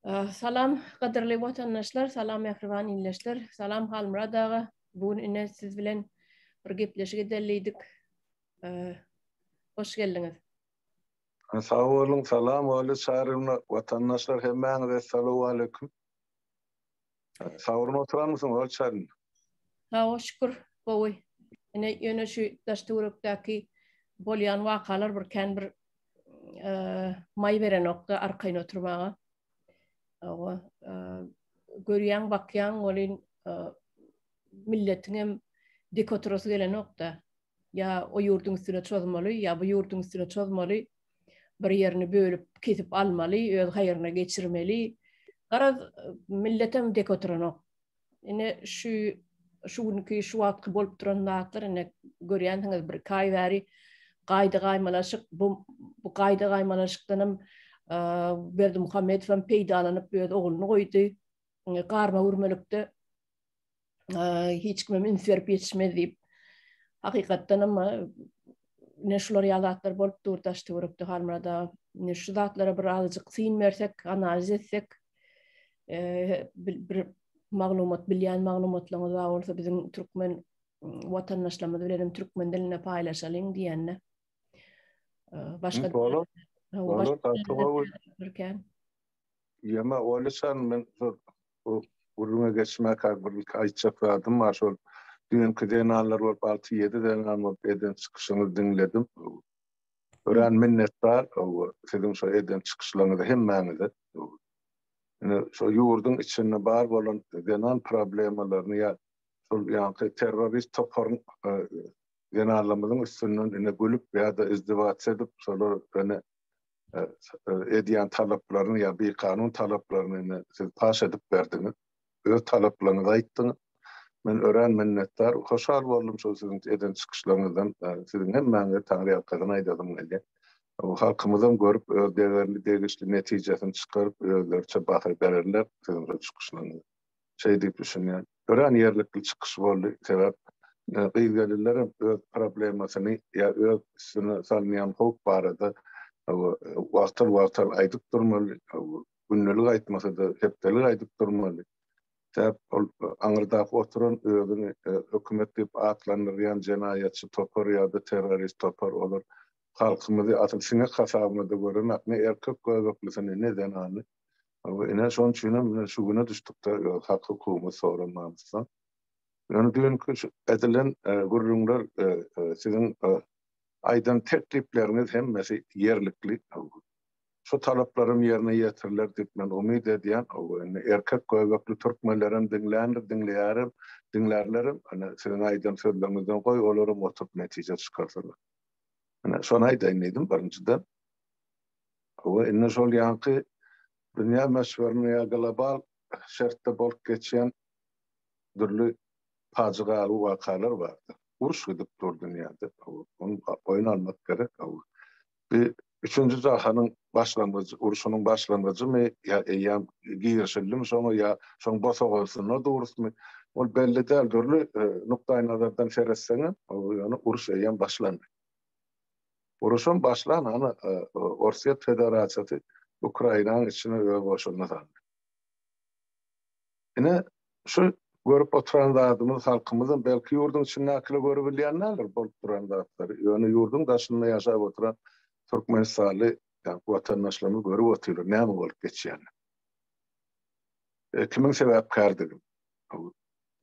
Salam gadyrly watandaşlar, salam mähriban ildeşler, salam Halmyrat aga. Bu gün ine siz bilen bir gepleşik edeli diýdik. Hoş geldiňiz. Sag boluň, salam Oly Çaryýewna, watandaşlar hemmäňize essalawwaleýkum. Sag boluň oturanmysyň Oly Çaryýewna? Sag bol, şükür, gowy. Ine ýöne şu daş-töwerekdäki bolýan wakalar bir kän bir maý berenokda arkaýyn oturmaga. Hawa, görýäň, bakýaň welin milletiň hem dik oturasy gelenokda. Ýa o ýurduň üstüne çozmaly, ýa bu ýurduň üstüne çozmaly. Bir ýerini bölüp, kesip almaly, öz haýryna geçirmeli. Garaz, milletem dek oturanok. Ine şu şu günki şu wagtky bolup duran zatlar ine görýänsiňiz bir iki aý bäri gaýda gaýmalaşyk bu bu gaýda gaýmalaşykdan hem Berdimuhamedow hem peýdalanyp öz ogluny goýdy. Garma gürmelikde hiç kimem üns berip ýetişmez diýip. Hakykatdan hem ine şular ýaly zatlar bolup dur daş töwerekde Halmyrat aga. Ine şu zatlara bir azajyk syn bersek, analiz etsek, bir maglumat bilýän maglumatlaryňyz bar bolsa biziň türkmen watandaşlarymyz bilen hem türkmen dilinde paýlaşalyň diýende. Başga Bolar. Bolar, gaty gowy. Ýeme Olyşan men şol bu gürrüňe geçmäkä bir iki aýtjak zadym bar şol düýnki zenanlar bolup 6-7 zenan bolup eden çykyşyňyzy diňledim. Örän minnetdar siziň şo eden çykyşlaryňyza hemmäňize. Ine şo ýurduň içinde bar bolan zenan problemalaryny ýa şol ýaňky terrorist toparyň zenanlarymyzyň üstünden ine gülüp ýa-da izdiwasiýa edip şolar ine edýän talaplaryny ýa bikanun talaplaryny ine siz paş edip berdiňiz. Öz talaplaryňyzy aýtdyňyz. Men örän minnetdar, hoşal boldum şol siziň eden çykyşlaryňyzdan. Siziň hemmäňize taňryýalkasyn aýdasym gelýär. Halkymyzam görüp öz degerli degişli netijesini çykaryp özleriçe baha bererler siziň şol çykyşlaryňyza. Şeý diýip düşünýän. Örän ýerlikli çykyş boldy. Sebäp gyz-gelinlerem öz problemasyny ýa öz üstüne salynýan howp barada wagtal-wagtal aýdyp durmaly. Gündelik aýtmasa-da, hepdelik aýdyp durmaly. Sebäp ol aňyrdaky oturan özüni hökümet diýip atlandyrýan jenaýatçy topar ýa-da terrorist topar olar halkymyzy asyl siňek hasabyna-da görenak, ne erkek göbeklisini, ne zenany. Ine, şonuň üçin hem ine şu güne düşdük-de, öz hak-hukugymyzy soramamyzdan. Ýöne düýnki şu edilen gürrüňler, siziň aýdan teklipleriňiz hemmesi ýerlikli. Şu talaplaram ýerine ýetiriler diýip men umyt edýän. Indi erkek göbekli türkmenlerem diňländir, diňleýärem, diňlärlerem. Ine, siziň aýdan sözleriňizden goý, olaram oturyp netije çykarsynlar. Ine, şony aýdaýyn diýdim birinjiden. Hawa, indi şol ýaňky dünýä möçberinde ýa global şertde bolup geçýän dürli pajygaly wakalar bardy. Uruş gidip dur dünýäde. Hawa, ony boýun almak gerek. Hawa. Bir üçünji jahanyň başlangyjy, urşunyň başlangyjymy ýa eýýäm girişildimi şoňa ýa şoň bosagasynda durusmy, ol belli däl. Dürli e, nukdaýnazardan seretseňem, ýöne uruş eýýäm başlandy. Uruşam başlan hany Orsýet Federasiýasy Ukrainanyň içine öz goşunyny saldy. Ine şu görüp oturan zadymyz halkymyzam belki ýurduň içindäkiler görübilýän däldir bolup duran zatlary. Ýöne ýurduň daşynda ýaşap oturan türkmenistanly watandaşlarymyz görüp otyrlar näme bolup geçýänini. E, kimiň sebäpkärdigini.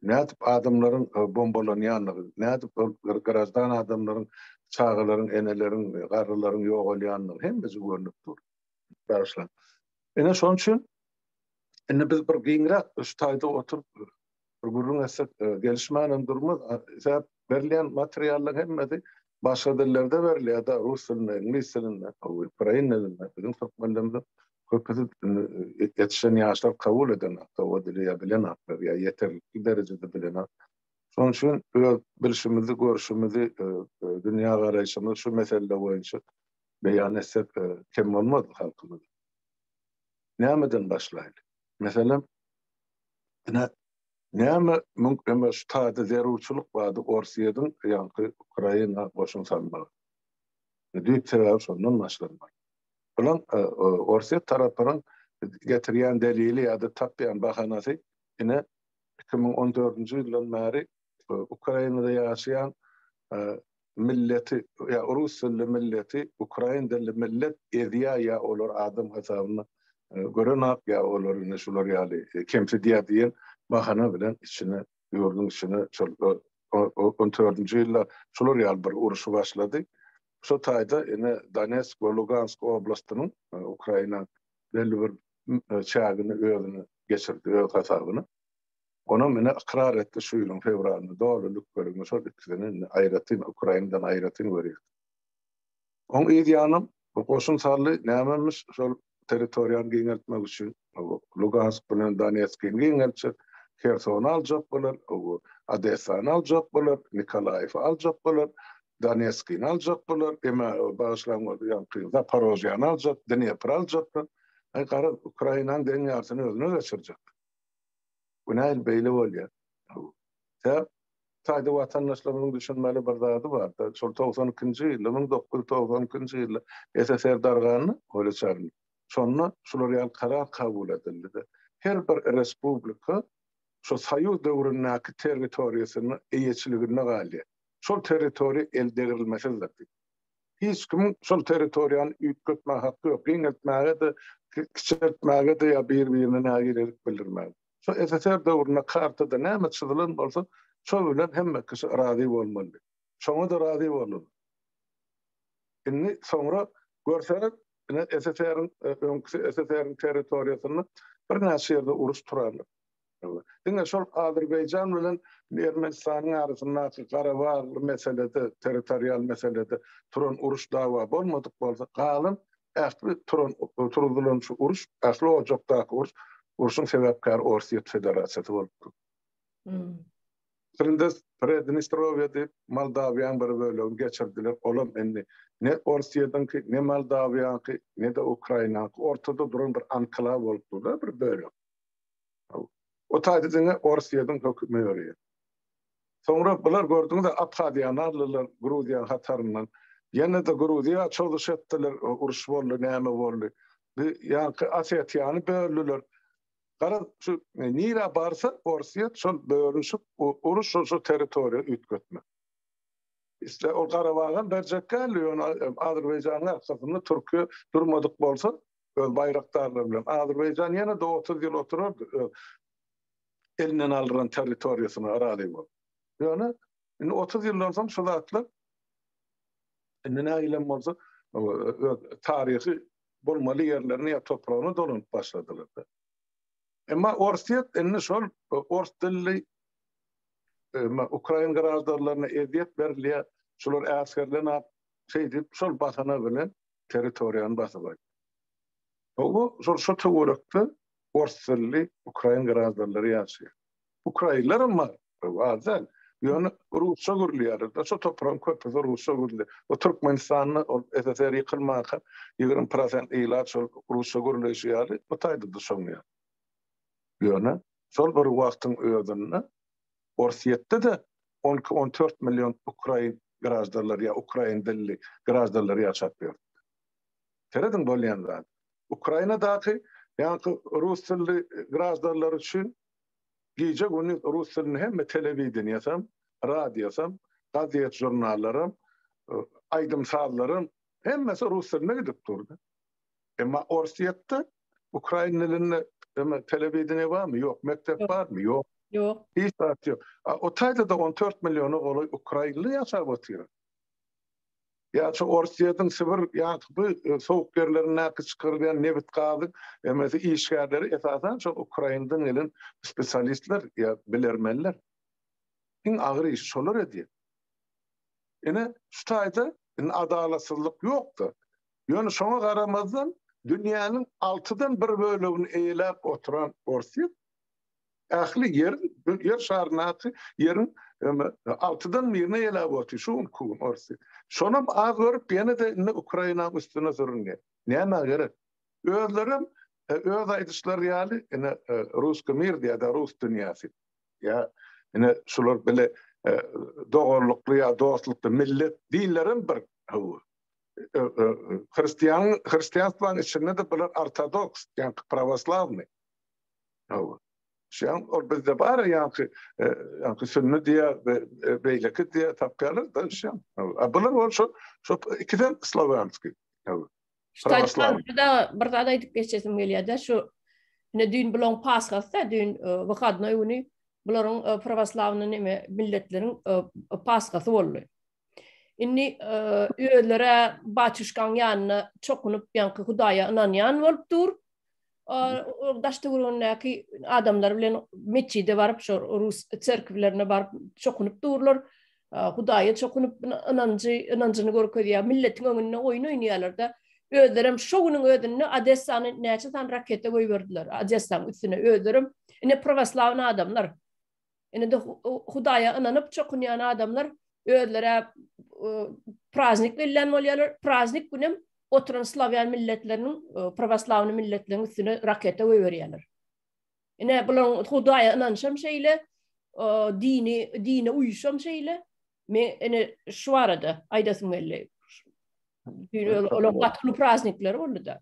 Nädip adamlaryň bombalanýandygy, nädip ol graždan adamlaryň, çagalaryň, eneleriň, garrylaryň ýogalýandygy hemmesi görnüp dur. Bagyşlaň. Ine şonuň üçin indi biz bir giňräk şu taýda oturyp bir gürrüň etsek gelişmänem durmaz. Sebäp berilýän materiallaryň hemmesi başga dillerde berilýär-de, rus dilinde, iňlis dilinde, ukrain dilinde. Biziň türkmenlerimiziň Köpüsi ýetişen ýaşlar kabul edenok, o dili ýa bilenoklar, ýa ýeterlikli derejede bilenok. Şonuň üçin öz bilşimizi, görşümizi, dünýä garaýşymyzy şu mesele boýunça beýan etsek kem bolmaz halkymyza. Nämeden başlaýly? Meselem, ine, näme müň şu taýda zerurçylyk bardy Orsýetiň ýaňky Ukraina goşun salmagy. Düýp sebäbi şondan başlanmaly. Bulan Orsýet tarapynyň getirýän delili ýa-da tapýan bahanasy ine 2014-nji ýyldan bäri Ukrainada ýaşaýan milleti ýa rus dilli milleti ukrain dilli millet ezýär ýa olar adam hasabynda görenok ýa olar ine şular ýaly kemsidýär diýen bahana bilen içine ýurduň içine şol on dördünji ýylda şular ýaly bir uruşy başlady. Şo taýda ine Donetsk we Lugansk oblastynyň Ukraina belli bir çägini özüne geçirdi öz hasabyna. Onam ine ykrar etdi şu ýylyň fewralynda doly lükgeligini şol ikisini indi aýratyn Ukrainadan aýratyn görýär. Oň yz ýanam goşun saldy nämemiş şol territoriýany giňeltmek üçin Lugansk bilen Donetskini giňeltjek, Hersony aljak bolar, Odessany aljak bolar, Nikolaýewi aljak bolar, Donetskini aljak bolar, eme bagyşlaň ýaňky Zaporožýany aljak, Dnepri aljaklar. Aý garaz Ukrainanyň deň ýarsyny özüne geçirjek. Bu nähili beýle bolýar? Sebäp taýda watandaşlarymyzyň düşünmeli bir zady bar-da, şol 92-nji ýylda, 1992-nji ýylda SSR darganda, Oля Çarny, şonda şular ýaly karar kabul edildi-de, her bir respublika şo soýuz döwründäki territoriýasyna eýeçiliginde galýar. Şol territoriýa el degrilmesizdir diýip. Hiç kimiň şol territoriýany üýtgetmäge haky ýok, giňeltmäge-de, kiçeltmäge-de ýa bir-birine nägilelik bildirmäge. Şo SSR döwründe kartada näme çyzylan bolsa, şo bilen hemme kişi razy bolmaly. Şoňa-da razy boldular. Indi soňra görseňiz, ine SSR-iň öňküsi SSR-iň territoriýasynda birnäçe ýerde uruş turandyr. Diňe şol Azerbaýjan bilen Ermenistanyň arasyndaky Garabagly meselede, territorial meselede turan uruş dawa bolmadyk bolsa, galan ähli turan turuzylan şu uruş, ähli ojakdaky uruş, urşuň sebäpkäri Orsýet Federasiýasy bolupdyr. Hmm. Prindes Prednistrowýa diýip Moldawiýanyň bir bölegini geçirdiler. Olam indi ne Orsýetiňki, ne Moldawiýaňky, ne-de Ukrainaňky ortada duran bir anklaw bolup durdy, bir bölek. O taýda diňe Orsýetiň hökümi ýöreýär. Soňra bular gördüňiz-ä Abhaziýany aldylar Gruziýanyň hataryndan. Ýene-de Gruziýa çozuş etdiler, uruş boldy, näme boldy. Bir ýaňky Osetiýany böldüler. Garaz, şu nirä barsa Orsýet şol bölünişik, uruş şol şu territoriýa üýtgetmek. Isle ol Garabagam berjek däldi, ýöne Azerbaýjanyň arkasynda Türkiýe durmadyk bolsa, öz baýrakdarlary bilen Azerbaýjan ýene-de 30 ýyl oturardy öz elinden aldyran territoriýasyna razy bolup. Ýöne indi 30 ýyldan soň şu zatlar indi nähilem bolsa öz taryhy bolmaly ýerlerine ýa topragyna dolanyp başladylar. Emma Orsýet indi şol ors dilli ukrain graždanlaryna ezýet berilýär, şular äsgerilen şeýdip şol bahana bilen territoriýany basyp alýar. Hawa, şol şo töwerekde ors dilli ukrain graždanlary ýaşaýar. Ukrainler hem bar, az däl. Ýöne rusça gürleýärler. Şo topragyň köpüsi rusça gürleýär. O Türkmenistanda ol SSR ýykylmanka 20 prosent ilat şol rusça gürleýşi ýaly, bu taýda-da şoň ýaly. Ýöne şol bir wagtyň özünde Orsýetde-de 12-14 million ukrain graždanlary ýa ukrain dilli graždanlary ýaşap ýör. Serediň bolýan zat. Ukrainadaky ýaňky rus dilli graždanlar üçin gije-gündiz rus dilinde hemme telewideniýesem, radiosam, gazet-žurnallaram, aýdym-sazlaram hemmesi rus dilinde gidip durdy. Emma Orsýetde ukrain dilinde telewideniýe barmy? Ýok. Mekdep barmy? Ýok. Ýok. Hiç zat ýok. A o taýda-da 14 milliona golaý ukrainli ýaşap otyr. Ýa şu Orsýetiň Sibir ýa bu e, sowuk ýerlerindäki çykarylýan nebit gazyň emesi işgärleri esasan şol Ukrainadan gelen spesialistler ýa bilermenler. Iň agyr işi şolar edýär. Ine şu taýda indi adalatsyzlyk ýokdy. Ýöne şoňa garamazdan dünýäniň altydan bir bölegini eýeläp oturan Orsýet ähli ýer ýer şaryndaky ýeriň altydan birini eýeläp otyr şu günki gün Orsýet. Şonam az görüp ýene-de indi Ukrainanyň üstüne sürünýär. Nämä gerek? Özlerem e, öz aýdyşlary ýaly ine e, Ruski mir diýýär, rus dünýäsi. Ýa ine şular bile e, doganlykly ýa dostlukly millet dillerem bir. Hristian hristianstwanyň içinde-de bular ortodoks, ýagny prawoslawnyý. Hawa. Şeýan ol bizde bar ýaňky ýaňky sünni diýä beýleki diýä tapýarlar da şeýan. A bular bolsa şo ikisem slawýanskiý. Prawoslawnyý. Bir zat aýdyp geçesim gelýär-de şu ine düýn bularyň pasgasy-da düýn wyhodnoý güni bularyň prawoslawnyý neme milletleriň pasgasy boldy. Indi özlere batýuşkaň ýanyna çokunyp, ýaňky Hudaýa ynanýan bolup dur. Daş töweregindäki adamlar bilen metjide baryp, şo rus çerkwlerine baryp çokunyp durlar. Hudaýa çokunyp ynanjy, ynanjyny görkezýär. Milletiň öňünde oýun oýnaýarlar-da. Özlerem şo günüň özünde Odessany näçe sany raketa goýberdiler. Odessanyň üstüne özlerem ine prawoslawny adamlar. Ine-de Hudaýa ynanyp çokunýan adamlar özleri praznik bellän bolýarlar. Praznik günem oturan slawýan milletleriniň, prawoslawny milletleriň üstüne raketa goýberýärler. Ine bularyň Hudaýa ynanyşam şeýle, dini dine uýuşam şeýle. Men ine şu barada aýdasym geldi. Olar gaty uly praznikleri boldy-da.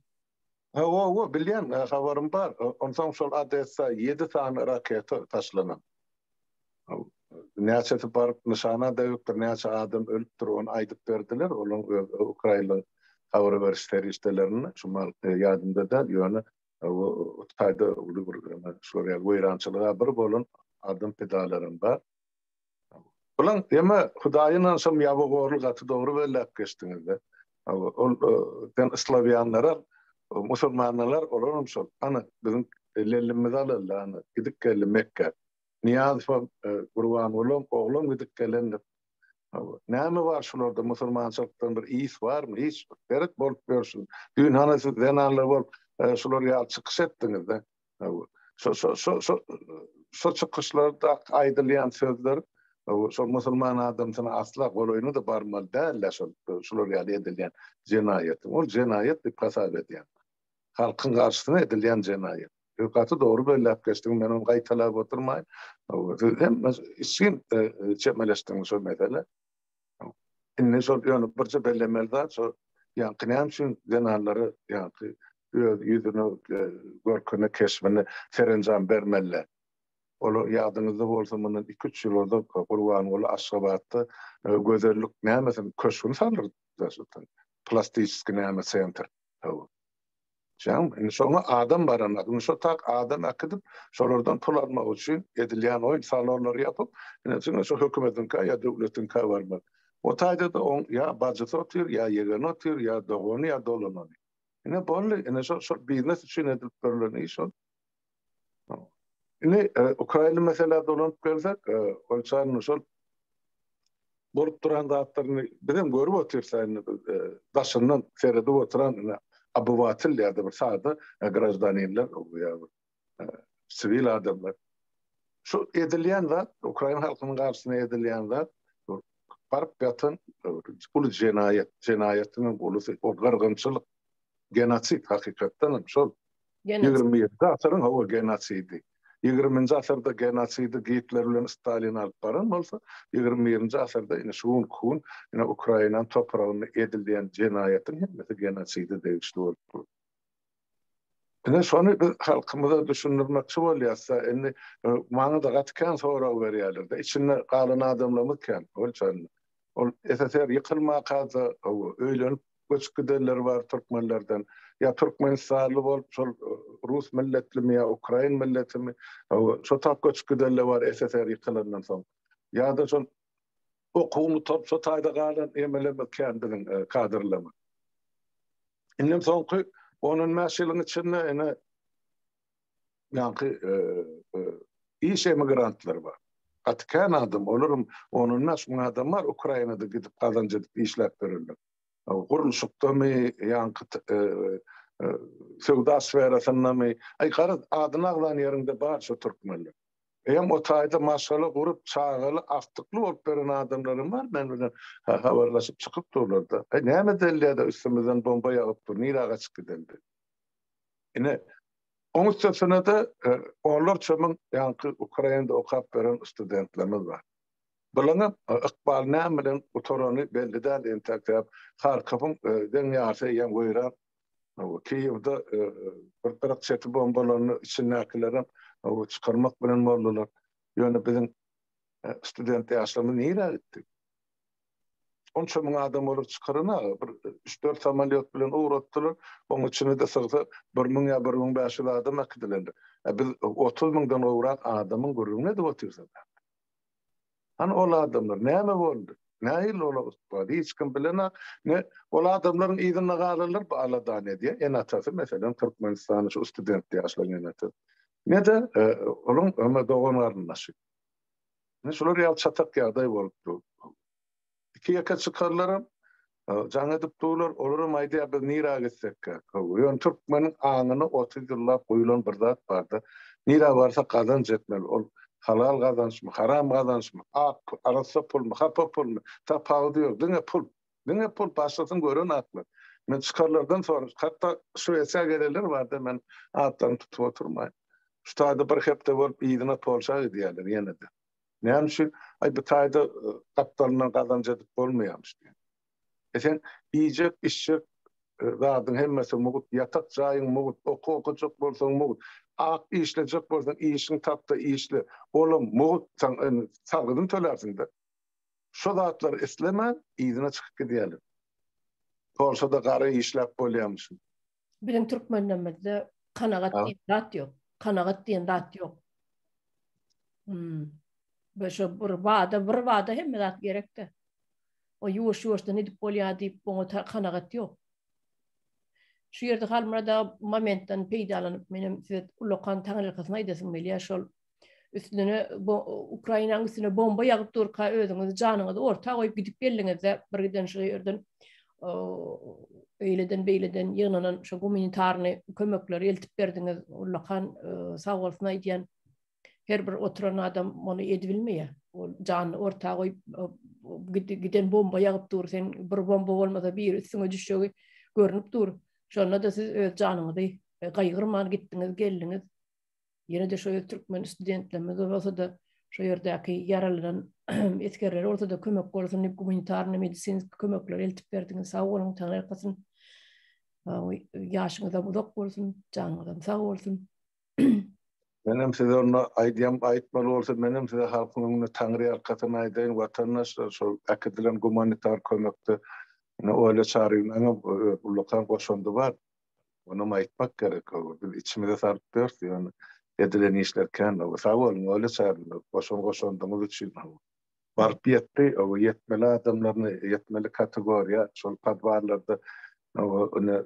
Hawa, hawa, bilýän, habarym bar. Onsoň şol Odessa ýedi sany raketa taşlanan. Näçesi baryp nyşana degipdir, näçe adam ölüpdir, ony aýdyp berdiler. Olaryň öz ukrainlaryň habar beriş serişdelerinde, şu mal ýadymda däl, ýöne o taýda uly bir şular ýaly weýrançylyga bir bolan adam pidalaram bar. Bulan eme Hudaýa ynanşam ýaby gorly gaty dogry belläp geçdiňizde. Ol sen slawýanlara musulmanlar olaram şol ana biziň lellimizi alyldy ana gidip geldi Mekge. Nyýazowam Gurbangulam oglam gidip gelendir. Näme bar şularda musulmançylykdan bir ys barmy hiç seret bolup ýörşün. Düýn hana siz zenanlar bolup şular ýaly çykyş etdiňizde. Şo şo şo şo şo çykyşlarda aýdylýan sözler şol musulman adamsyna asla golaýyna-da barmaly däl-de şol şular ýaly edilýän jenaýatyň. Ol jenaýat diýip hasap edýän. Halkyň garşysyna edilýän jenaýat. Siz gaty dogry belläp geçdiňiz, men ony gaýtalap oturmaýyn. Siz hemme içgin çemeleşdiňiz şo meselä. Indi şol ýöne birje bellemeli zat şol ýaňky näme üçin zenanlara ýaňky öz ýüzüne görküne keşbine serenjam bermeliler. Olar ýadyňyzda bolsa mundan iki-üç ýyl ozal Gurbanguly Aşgabatda gözellik nämesini köşgüni saldyrdylar şol plastiçeskiý näme sentr. Jan, indi şoňa adam baranok. Indi şo tak adam äkidip, şolardan pul almak üçin edilýän oýun salonlary ýapyp, ine diňe şo hökümetiňkä ýa döwletiňkä barmak. O taýda-da oň ýa bajysy otyr, ýa ýegeni otyr, ýa dogany, ýa dolanany. Ine boldy, ine şo şol biznes üçin edilip berlen iş ol. Indi Ukraina meselä dolanyp gelsek, Gülçan şol bolup duran zatlaryny bizem görüp otyrys indi biz daşyndan seredip oturan ine obywatel ýa-da bir sada graždaninler ýa bir siwil adamlar. Şu edilýän zat, ukrain halkynyň garşysyna edilýän zat baryp ýatan uly jenaýat, jenaýatyň hem ulusy, o gyrgynçylyk, genosid hakykatdan hem şol. 21-nji asyryň hawa genosidi. Ýigriminji asyrda genosidi Gitler bilen Stalin alyp baran bolsa, ýigriminji asyrda ine şu günki gün ine Ukrainanyň topragynda edilýän jenaýatyň hemmesi genoside degişli bolup dur. Ine şony biz halkymyza düşündirmekçi bolýas-da, indi maňa-da gaty kän sorag berýärler-de, içinde galan adamlarymyz kän, ol SSR ýykylmaka-da öýlenip Göçüp gidenler bar türkmenlerden. Ýa türkmenistanly bolup şol rus milletlimi ýa ukrain milletimi şo tap göçüp gidenler bar SSR ýykylandan soň. Ýa-da şol okuwyny gutaryp şo taýda galan emelerimiz kän biziň kadrlarymyz. Indem soňky on-on bäş ýylyň içinde ine ýaňky iş emigrantlary bar. Gaty kän adam, olaram on-on bäş müň adam bar Ukrainada gidip gazanç edip işläp ýörenler. Gurluşykdamy, ýaňky söwda sferasyndamy, aý garaz adyny agzan ýeriňde bar şo türkmenler. Eýýäm o taýda maşgala gurup, çagaly, agtykly bolup beren adamlaram bar, men bilen habarlaşyp çykyp durlar-da. Aý näme edeli-de üstümizden bomba ýagyp dur, nirä gaçyp gideli biz. Ine, oň üstesine-de onlarça müň ýaňky Ukrainada okap beren studentlerimiz bar. Bularyň ykbaly näme bilen gutarany belli däl entäk sebäp Harkowyň deň ýarysy eýýäm weýran. Kiýewde bir gyrak çeti bombalandy, içindäkilerem çykarmak bilen boldular. Ýöne biziň student ýaşlarymyz nirä gitdi? Onça müň adam olar çykarana bir üç-dört samolýot bilen ugratdylar. Oň içine-de sygsa 1000 ýa 1500 adam äkidilendir. Biz 30 müňden gowrak adamyň gürrüňini edip otyrys. Hany ol adamlar näme boldy? Nähili olar ykbal? Hiç kim bilenok. Ne ol adamlaryň yzynda galanlar bu aladany edýär. Ene-atasy meselem Türkmenistanda şu student ýaşlaryň ene-atasy. Ne-de e, olaryň öňe dogan-garyndaşy. Ine şular ýaly çatak ýagdaý bolup dur. Iki ýeke çykarlaram e, jaň edip durlar, olaram aýdýar biz nirä gitsekkä? Ýöne türkmeniň aňyna 30 ýyllap guýlan bir zat barda. Nirä barsak gazanç etmeli. Ol halal gazançmy, haram gazançmy, ak, arassa pulmy, hapa pulmy, tapawudy ýok. Diňe pul. Diňe pul başgasyny gören aklar. Men çykarlardan sonra, hatda Şwesiýa gelenler barda men atlaryny tutup oturmaýyn. Şu taýda bir hepde bolup yzyna Polşa gidýärler ýene-de. Näme üçin? Aý bu taýda e, gapdalyndan gazanç edip bolmaýarmyş diýen. E sen iýjek, içjek e, zadyň hemmesi mugt, ýatak jaýyň mugt, okuw okajak bolsaň mugt, ak işlejek bolsaň işiň tapda işle, olam mugt, sen e, salgydyny tölärsiň-de. Şo zatlary islemän yzyna çykyp gidýärler. Polşada gara işläp bolýarmyşyn. Biziň türkmenlerimizde kanagat diýen zat ýok. Kanagat diýen zat ýok. Hmm. We şo bir wada, bir wada hemme zat gerekde. O ýuwaş-ýuwaşdan edip bolýar diýip, oňa kanagat ýok. Şu ýerde Halmyrat aga momentden peýdalanyp, menem size ullakan taňryýalkasyn aýdasym gelýär. Şol üstüne Ukrainanyň üstüne bomba ýagyp durka özüňizi janyňyzy orta goýup gidip geldiňizde bir giden şu ýerden eýleden beýleden ýygnanan şu gumanitarny kömekleri eltip berdiňiz. Ullakan sag bolsun aýdýan. Her bir oturan adam muny edibilmeýär. Ol janyny orta goýup giden bomba ýagyp dur, sen bir bomba bolmasa biri üstüňe düşjegi görnüp dur. Şonda-da siz öz janyňyzy gaýgyrman gitdiňiz, geldiňiz. Ýene-de şo ýer türkmen studentlerimiz bolsa-da, şo ýerdäki ýaralanan esgerler bolsa-da kömek bolsun diýip gumanitarny medisinski kömekleri eltip berdiňiz. Sag boluň, Taňry ýalkasyn. Ýaşyňyzam uzak bolsun, janyňyzam sag bolsun. Menem size onda aýdýan aýtmaly bolsa menem size halkyň öňünde Taňry ýalkasyn aýdaýyn watandaşlar şol äkidilen gumanitar kömekde ine Olýa Çaryýewnaňam öz ullakan goşandy bar. Onam aýtmak gerek biz içimize salyp ýörüs ýöne edilen işler kän sag boluň Olýa Çaryýewna goşan goşandyňyz üçin. Baryp ýetdi ýetmeli adamlaryny ýetmeli kategoriýa şol podwallarda ine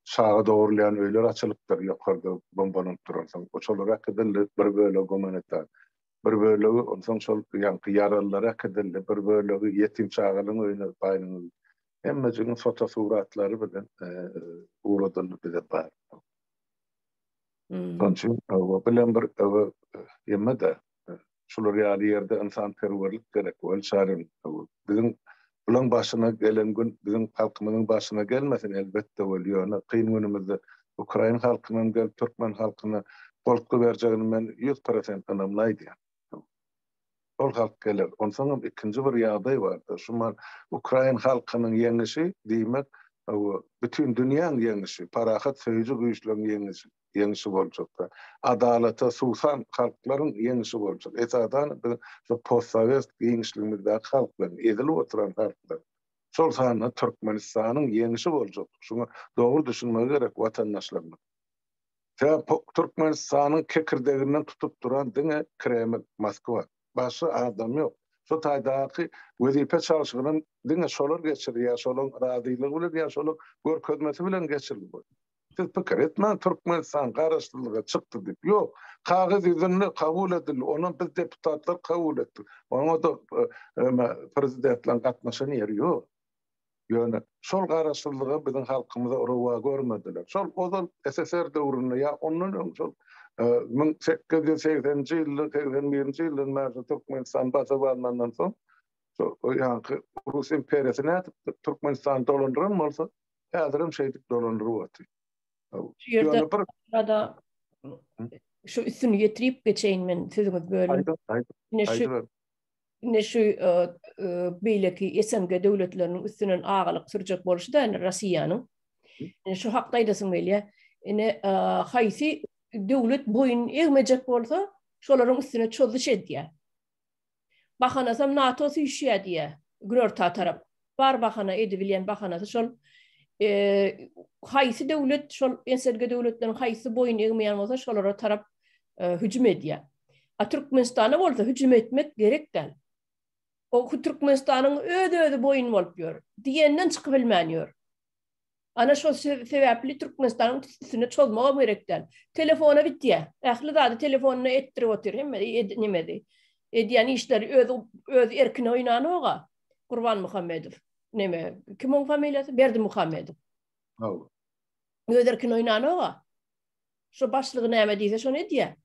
Çaga dogrulýan öýler açylypdyr, ýokarda bombalanyp duransoň. Şolar äkidildi, bir bölegi gumanitar. Bir bölegi onsoň şol ýaňky ýaralylar äkidildi, bir bölegi ýetim çagalaryň öýüne paýlanyldy. Hemmejigiň fotosuratlary bilen ugradyldy bize bar. Şonuň üçin bilen bir ýeme-de Şular ýaly ýerde ynsanperwerlik gerek, weli çarym. Biziň bulaň başyna gelen gün biziň halkymyzyň başyna gelmesin elbetde weli ýöne kyn günümizde ukrain halkynam gelip türkmen halkyna goltgy berjegini men 100% ynamly aýdýan. Şol halk geler. Onsoňam ikinji bir ýagdaý barda şu mal ukrain halkynyň ýeňişi diýmek bütin dünýäň ýeňişi, parahat söýüji güýçleriň ýeňişi. ýeňşi boljak. Adalata suwsan halklaryň ýeňşi boljak. Esasan biz şu postsowet giňişligimizdäki halklaryň, ezilip oturan halklaryň, şol sanda Türkmenistanyň ýeňşi boljak. Şuňa dogry düşünmegi gerek watandaşlarymyz. Sebäp Türkmenistanyň kekirdeginden tutup duran diňe Kreml, Moskwa. Başga adam ýok. Şu taýdaky wezipe çalşygynam diňe şolar geçirýär, şolaryň razylygy bilen ýa şolaryň görkezmesi bilen geçirilip. Siz pikir etmäň Türkmenistan garaşsyzlyga çykdy diýip. Ýok. Kagyz ýüzünde kabul edildi. Onam biz deputatlar kabul etdik. Oňa-da e, prezidentleriň gatnaşan ýeri ýok. Ýöne şol garaşsyzlygy biziň halkymyza rowa görmediler. Şol ozal SSR döwründe ýa ondan öň şol 1880-nji ýylda, 81-nji ýyldan bäri Türkmenistan basyp alnandan soň şol ýaňky Rus imperiýasy nädip Türkmenistany dolandyran bolsa, Häzirem şeýdip dolandyryp otyr. Şu ýerde bir da şu üstüni ýetirip geçeýin men sözüňizi bölüm. Aýdyň, aýdyň. Şu Indi şu beýleki SNG döwletleriniň üstünden agalyk sürjek bolşy da indi Russiýanyň. Indi şu hakda aýdasym gelýär. Indi haýsy döwlet boýun egmejek bolsa, şolaryň üstüne çozuş edýär. Bahanasam NATO süýşýär diýýär, günorta tarap. Bar bahana edibilýän bahanasy şol. Haýsy döwlet şol SNG döwletleriniň haýsy boýun egmeýän bolsa şolara tarap hüjüm edýär. A Türkmenistana bolsa hüjüm etmek gerek däl. O Türkmenistanyň öz-özi boýun bolup ýör. Diýenden çykybilmän ýör. Ana şol sebäpli Türkmenistanyň üstüne çozmagam gerek däl. Telefona bitýär. Ähli zady telefonda etdirip otyr hemme nemesi. Edýän işleri öz öz erkine oýnanoga Gurban Muhammedow. Neme, kim oň familiýasy? Berdimuhamedow. Hawa. Öz erkine oýnanoga. Şo başlygy näme diýse şony edýär.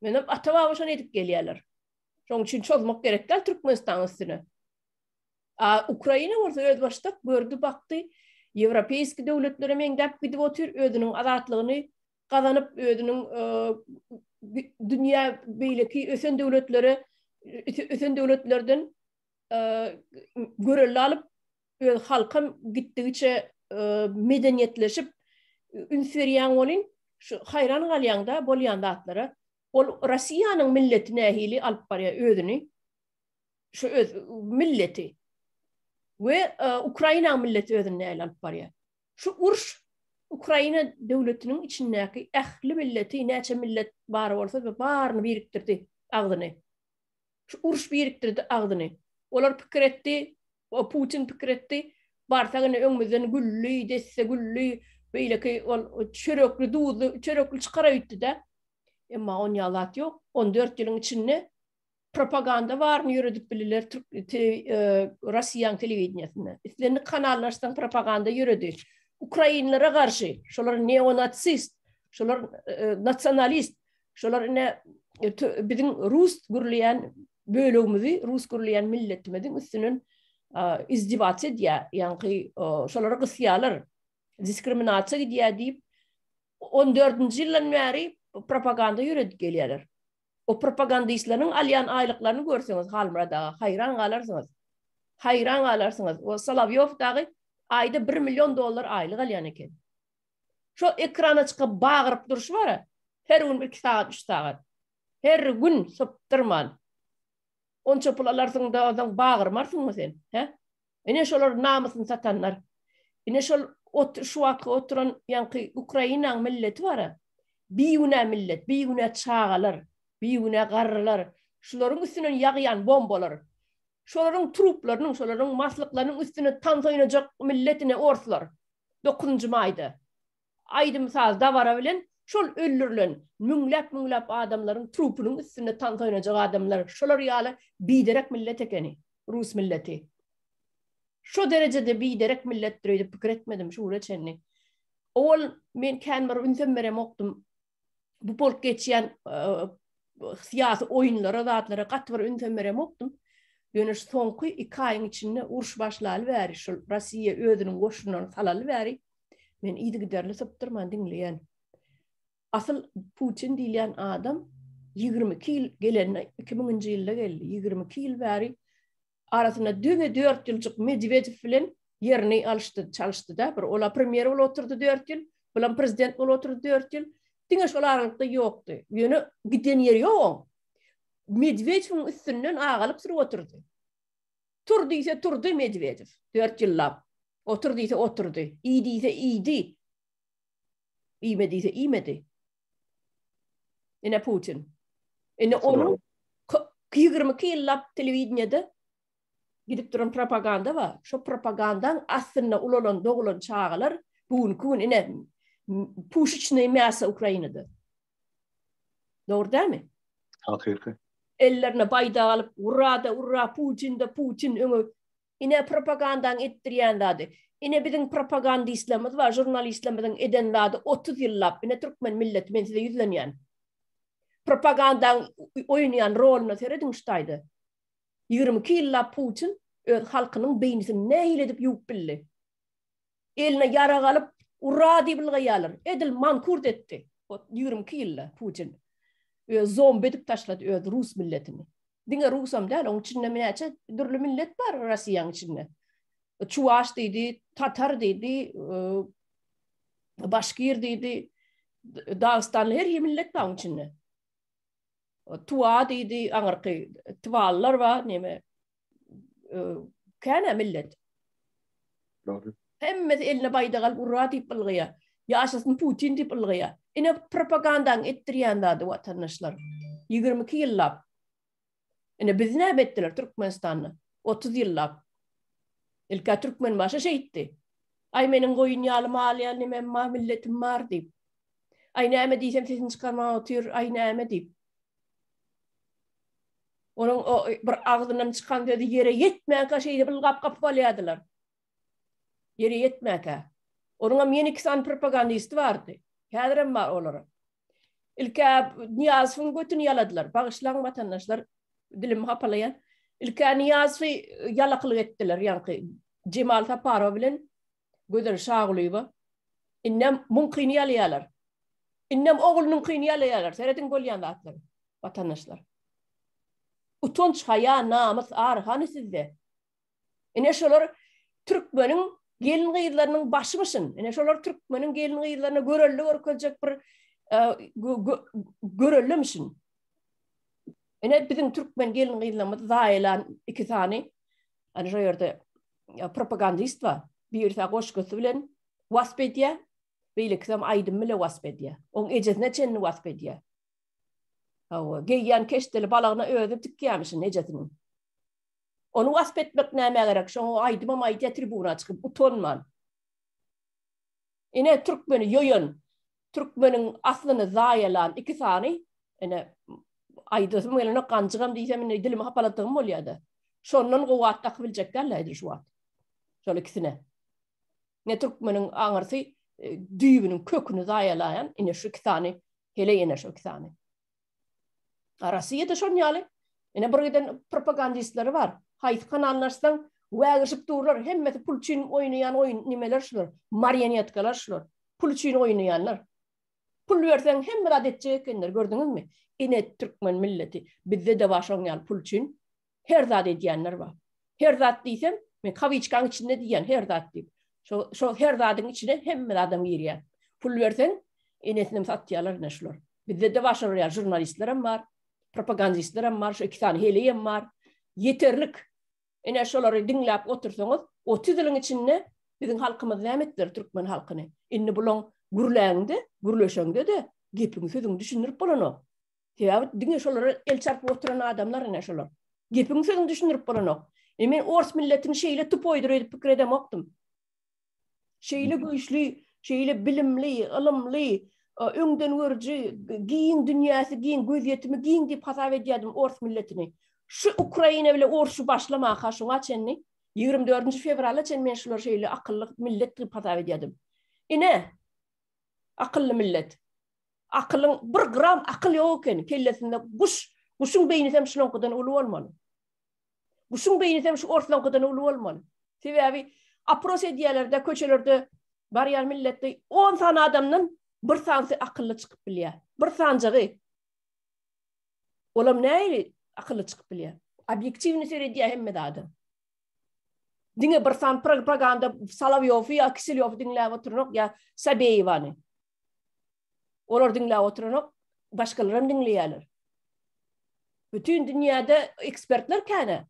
Menem ata-baba şony edip gelýärler. Şonuň üçin çozmak gerek däl Türkmenistanyň üstüne. A Ukraina bolsa özbaşdak gördi bakdy, ýewropeýski döwletlere meňzäp gidip otyr, özüniň azatlygyny gazanyp, özüniň dünýä beýleki ösen döwletlere ösen döwletlerden görelde alyp, öz halkam gitdigiçe medeniýetleşip üns berýäň welin, şu haýran galýaň-da bolýan zatlara. Ol Russiýanyň milleti nähili alyp barýar özüni? Şu öz milleti we Ukrainanyň milleti özüni nähili alyp barýar? Şu uruş Ukraina döwletiniň içindäki ähli milleti, näçe millet bar bolsa, baryny birikdirdi agzyny. Şu uruş birikdirdi agzyny. Olar pikir etdi, Putin pikir etdi, barsak indi öňümizden gülli, desse gülli, beýleki ol çörekli, duzly, çörekli çykar öýtdi-de. Emma onýa zat ýok. 14 ýylyň içinde propaganda baryny ýöredip bildiler türk Russiýanyň telewideniýesinde. Islendik kanalyny açsaň propaganda ýöredi. Ukrainlere garşy, şolar neonatsist, şolar nasionalist, şolar ine biziň rus gürleýän bölegimizi, rus gürleýän milletimiziň üstünden izdiwasiýa edýär, ýaňky şolary gysýarlar, diskriminasiýa gidýär diýip, 14-nji ýyldan bäri propaganda ýöredip gelýärler. O propagandistleriň alýan aýlyklaryny görseňiz Halmyrat aga, haýran galarsyňyz. Haýran galarsyňyz. O Solowýow dagy aýda 1 million dollar aýlyk alýan eken. Şo ekrana çykyp bagyryp durşy bar-a, her gün 2 sagat, 3 sagat. Her gün sypdyrman. Onça pul alarsyň-da, onsoň bagyrmarsyňmy sen, hä? Ine şolar namysyny satanlar. Ine şol ot şu wagtky oturan ýaňky Ukrainaň milleti bara. Bigünä millet, bigünä çagalar, bigünä garrylar. Şularyň üstünden ýagýan bombalar. Şolaryň truplarynyň, şolaryň maslyklarynyň üstüne tans oýnajak millet ine orslar. Dokuzynjy maýda. Aýdym-saz dabara bilen şol öldürilen müňläp-müňläp adamlaryň trupynyň üstünde tans oýnajak adamlar şolar ýaly biderek millet ekeni rus milleti. Şo derejede biderek milletdir öýdüp pikir etmedim şu güne çenli. Owal men kän bir ünsem beremokdym. Bu bolup geçýän syýasy oýunlara zatlara gaty bir ünsem beremokdym. Ýöne şu soňky iki aýyň içinde uruş başlaly bäri şol Russiýa özüniň goşunlaryny salaly bäri Men yzygiderli sypdyrman diňleýän. Asyl Putin diýilýän adam 22 ýyl gelende 2000-nji ýylda geldi. 22 ýyl bäri arasynda diňe 4 ýyljyk Medwedew bilen ýerini alyşdy, çalyşdy-da. Bir ola premýer bolup oturdy 4 ýyl, bulam prezident bolup oturdy 4 ýyl. Diňe şol aralykda ýokdy. Ýöne giden ýeri ýok oň. Medwedewiň üstünden agalyk sürüp oturdy. Tur diýse turdy Medwedew 4 ýyllap. Otur diýse oturdy. Iý diýse iýdi. Iýme diýse iýmedi. Ine Putin. Ine onuň 22 ýyllap telewideniýede gidip duran propaganda bar. Şo propagandaň astynda ulalan, dogulan çagalar bu günki gün ine puşiçnyý mäso Ukrainada. Dogry dälmi? Hakyky. Ellerine baýdak alyp, urra-da urra, Putin-de Putin öňe Ine propagandaň etdirýän zady. Ine biziň propagandistlerimiz bar, žurnalistlerimiziň eden zady 30 ýyllap. Ine türkmen milleti men size ýüzlenýän. Propagandaň oýnaýan roluna serediň şu taýda. 22 ýyllap Putin öz halkynyň beýnisini nähili edip ýuwup bildi. Eline ýarag alyp ura diýip ylgaýarlar. Edil mankurt etdi. 22 ýylda Putin. Öz zombi edip taşlady öz rus milletini. Diňe rusam däl, oň içinde näçe dürli millet bar Russiýanyň içinde. Çuwaş diýdi, tatar diýdi, başkir diýdi, Dagystanly her hili millet bar oň içinde. Tuwa diýdi, aňyrky tywalylar bar, neme känä millet. Dogry. Hemmesi eline baýdak alyp urra diýip ylgaýar. Ýaşasyn Putin diýip ylgaýar. Ine propagandaň etdirýän zady watandaşlar. 22 ýyllap. Ine bizi näme etdiler Türkmenistanda? 30 ýyllap. Ilkä Türkmenbaşy şeýtdi. Aý meniň goýun ýaly mal ýaly nemem bar, milletim bar diýip. Aý näme diýsem sesini çykarman otyr, aý näme diýip. Onuň o bir agzyndan çykan sözi ýere ýetmänkä şeýdip ylgap gapyp alýardylar. Ýere ýetmänkä. Onuňam ýene iki sany propagandisti bardy. Häzirem bar olara. Ilkä Nyýazowyň götüni ýaladylar. Bagyşlaň watandaşlar, dilimi hapalaýan. Ilkä Nyýazowy ýalakylyk etdiler, ýaňky Jemal Saparow bilen Gözel Şagulyýewa. Indem muňkyny ýalaýarlar. Indem oglunyňkyny ýalaýarlar. Serediň bolýan zatlara, watandaşlar. Utanç, haýa, namys, ar hany sizde? Ine şolar türkmeniň gelin-gyzlarynyň başymyşyn. Ine şolar türkmeniň gelin-gyzlaryna görelde görkezjek bir göreldemişin. Ine biziň türkmen gelin-gyzlarymyzy zaýalan iki sany ana şo ýerde propagandist bar. Birisi goşgusy bilen wasp edýär, beýlekisem aýdym bile wasp edýär. Oň ejesine çenli wasp edýär. Hawa, geýýän keşdeli balagyna özi tikýärmişin ejesiniň. Ony wasp etmek nämä gerek? Şoňa aýdymam aýdýar tribuna çykyp utanman. Ine türkmeni ýoýan, türkmeniň aslyny zaýalan iki sany ine aýdasym gelenok ganjygam diýsem indi dilimi hapalatdygym bolýada. Şondan gowy at dakyp biljek däl edil şu wagt. Şol ikisine. Ne türkmeniň aňyrsy e, düýbüniň köküni zaýalaýan ine şu iki sany heleý ine şu iki sany. Rossiýada şon ýaly. Ine bir giden propagandistleri bar. Haýsy kanalyny açsaň, wägirişip durlar. Hemmesi pul üçin oýnaýan oýun nimeler şular. Marionetkalar şular. Pul üçin oýnaýanlar. Pul berseň hemme zat etjek ekenler, gördüňizmi? Ine türkmen milleti. Bizde-de bar şoň ýaly pul üçin Her zat edýänler bar. Her zat diýsem, men kawiçkaň içinde diýýän her zat diýip. Şo şo her zadyň içine hemme zadam girýär. Pul berseň, enesinem satýarlar ine şular. Bizde-de bar şolar ýaly žurnalistlerem bar, propagandistlerem bar, şu iki sany heleýem bar. Ýeterlik. Ine şolary diňläp otursaňyz, 30 ýylyň içinde biziň halkymyz näme etdiler türkmen halkyny. Indi bulaň gürläňde, gürleşeňde-de gepiňi sözüňi düşündirip bolanok. Sebäbi diňe şolara el çarpyp oturan adamlar ine şolar. Gepiň sözüň düşündirip bolanok. E men ors milletini şeýle tupoýdyr öýdüp pikir edemokdym. Şeýle güýçli, şeýle bilimli, ylymly, öňdengörüji, giň dünýäsi giň, gözýetimi giň diýip hasap edýärdim ors milletini. Şu Ukraina bile urşy başlamaka şuňa çenli 24-nji fewrala çenli men şulary şeýle akylly millet diýip hasap edýärdim. Ine, akylly millet. Akylyň bir gram akyl ýok ekeni kellesinde guş guşuň beýnisem şunuňkydan uly bolmaly. Guşuň beýnisem şu orslaňkydan uly bolmaly. Sebäbi opros edýärlerde köçelerde barýan milletde 10 sany adamdan bir sanysy akylly çykyp bilýär. Bir sanjagy. Olam nähili akylly çykyp bilýär? Obýektiwny seredýär hemme zada. Diňe bir san propaganda Solowýowy ýa Kiselýowy diňläp oturanok ýa Sabeýewany. Olar diňläp oturanok, başgalar hem diňleýärler. Bütün dünýäde ekspertler käne.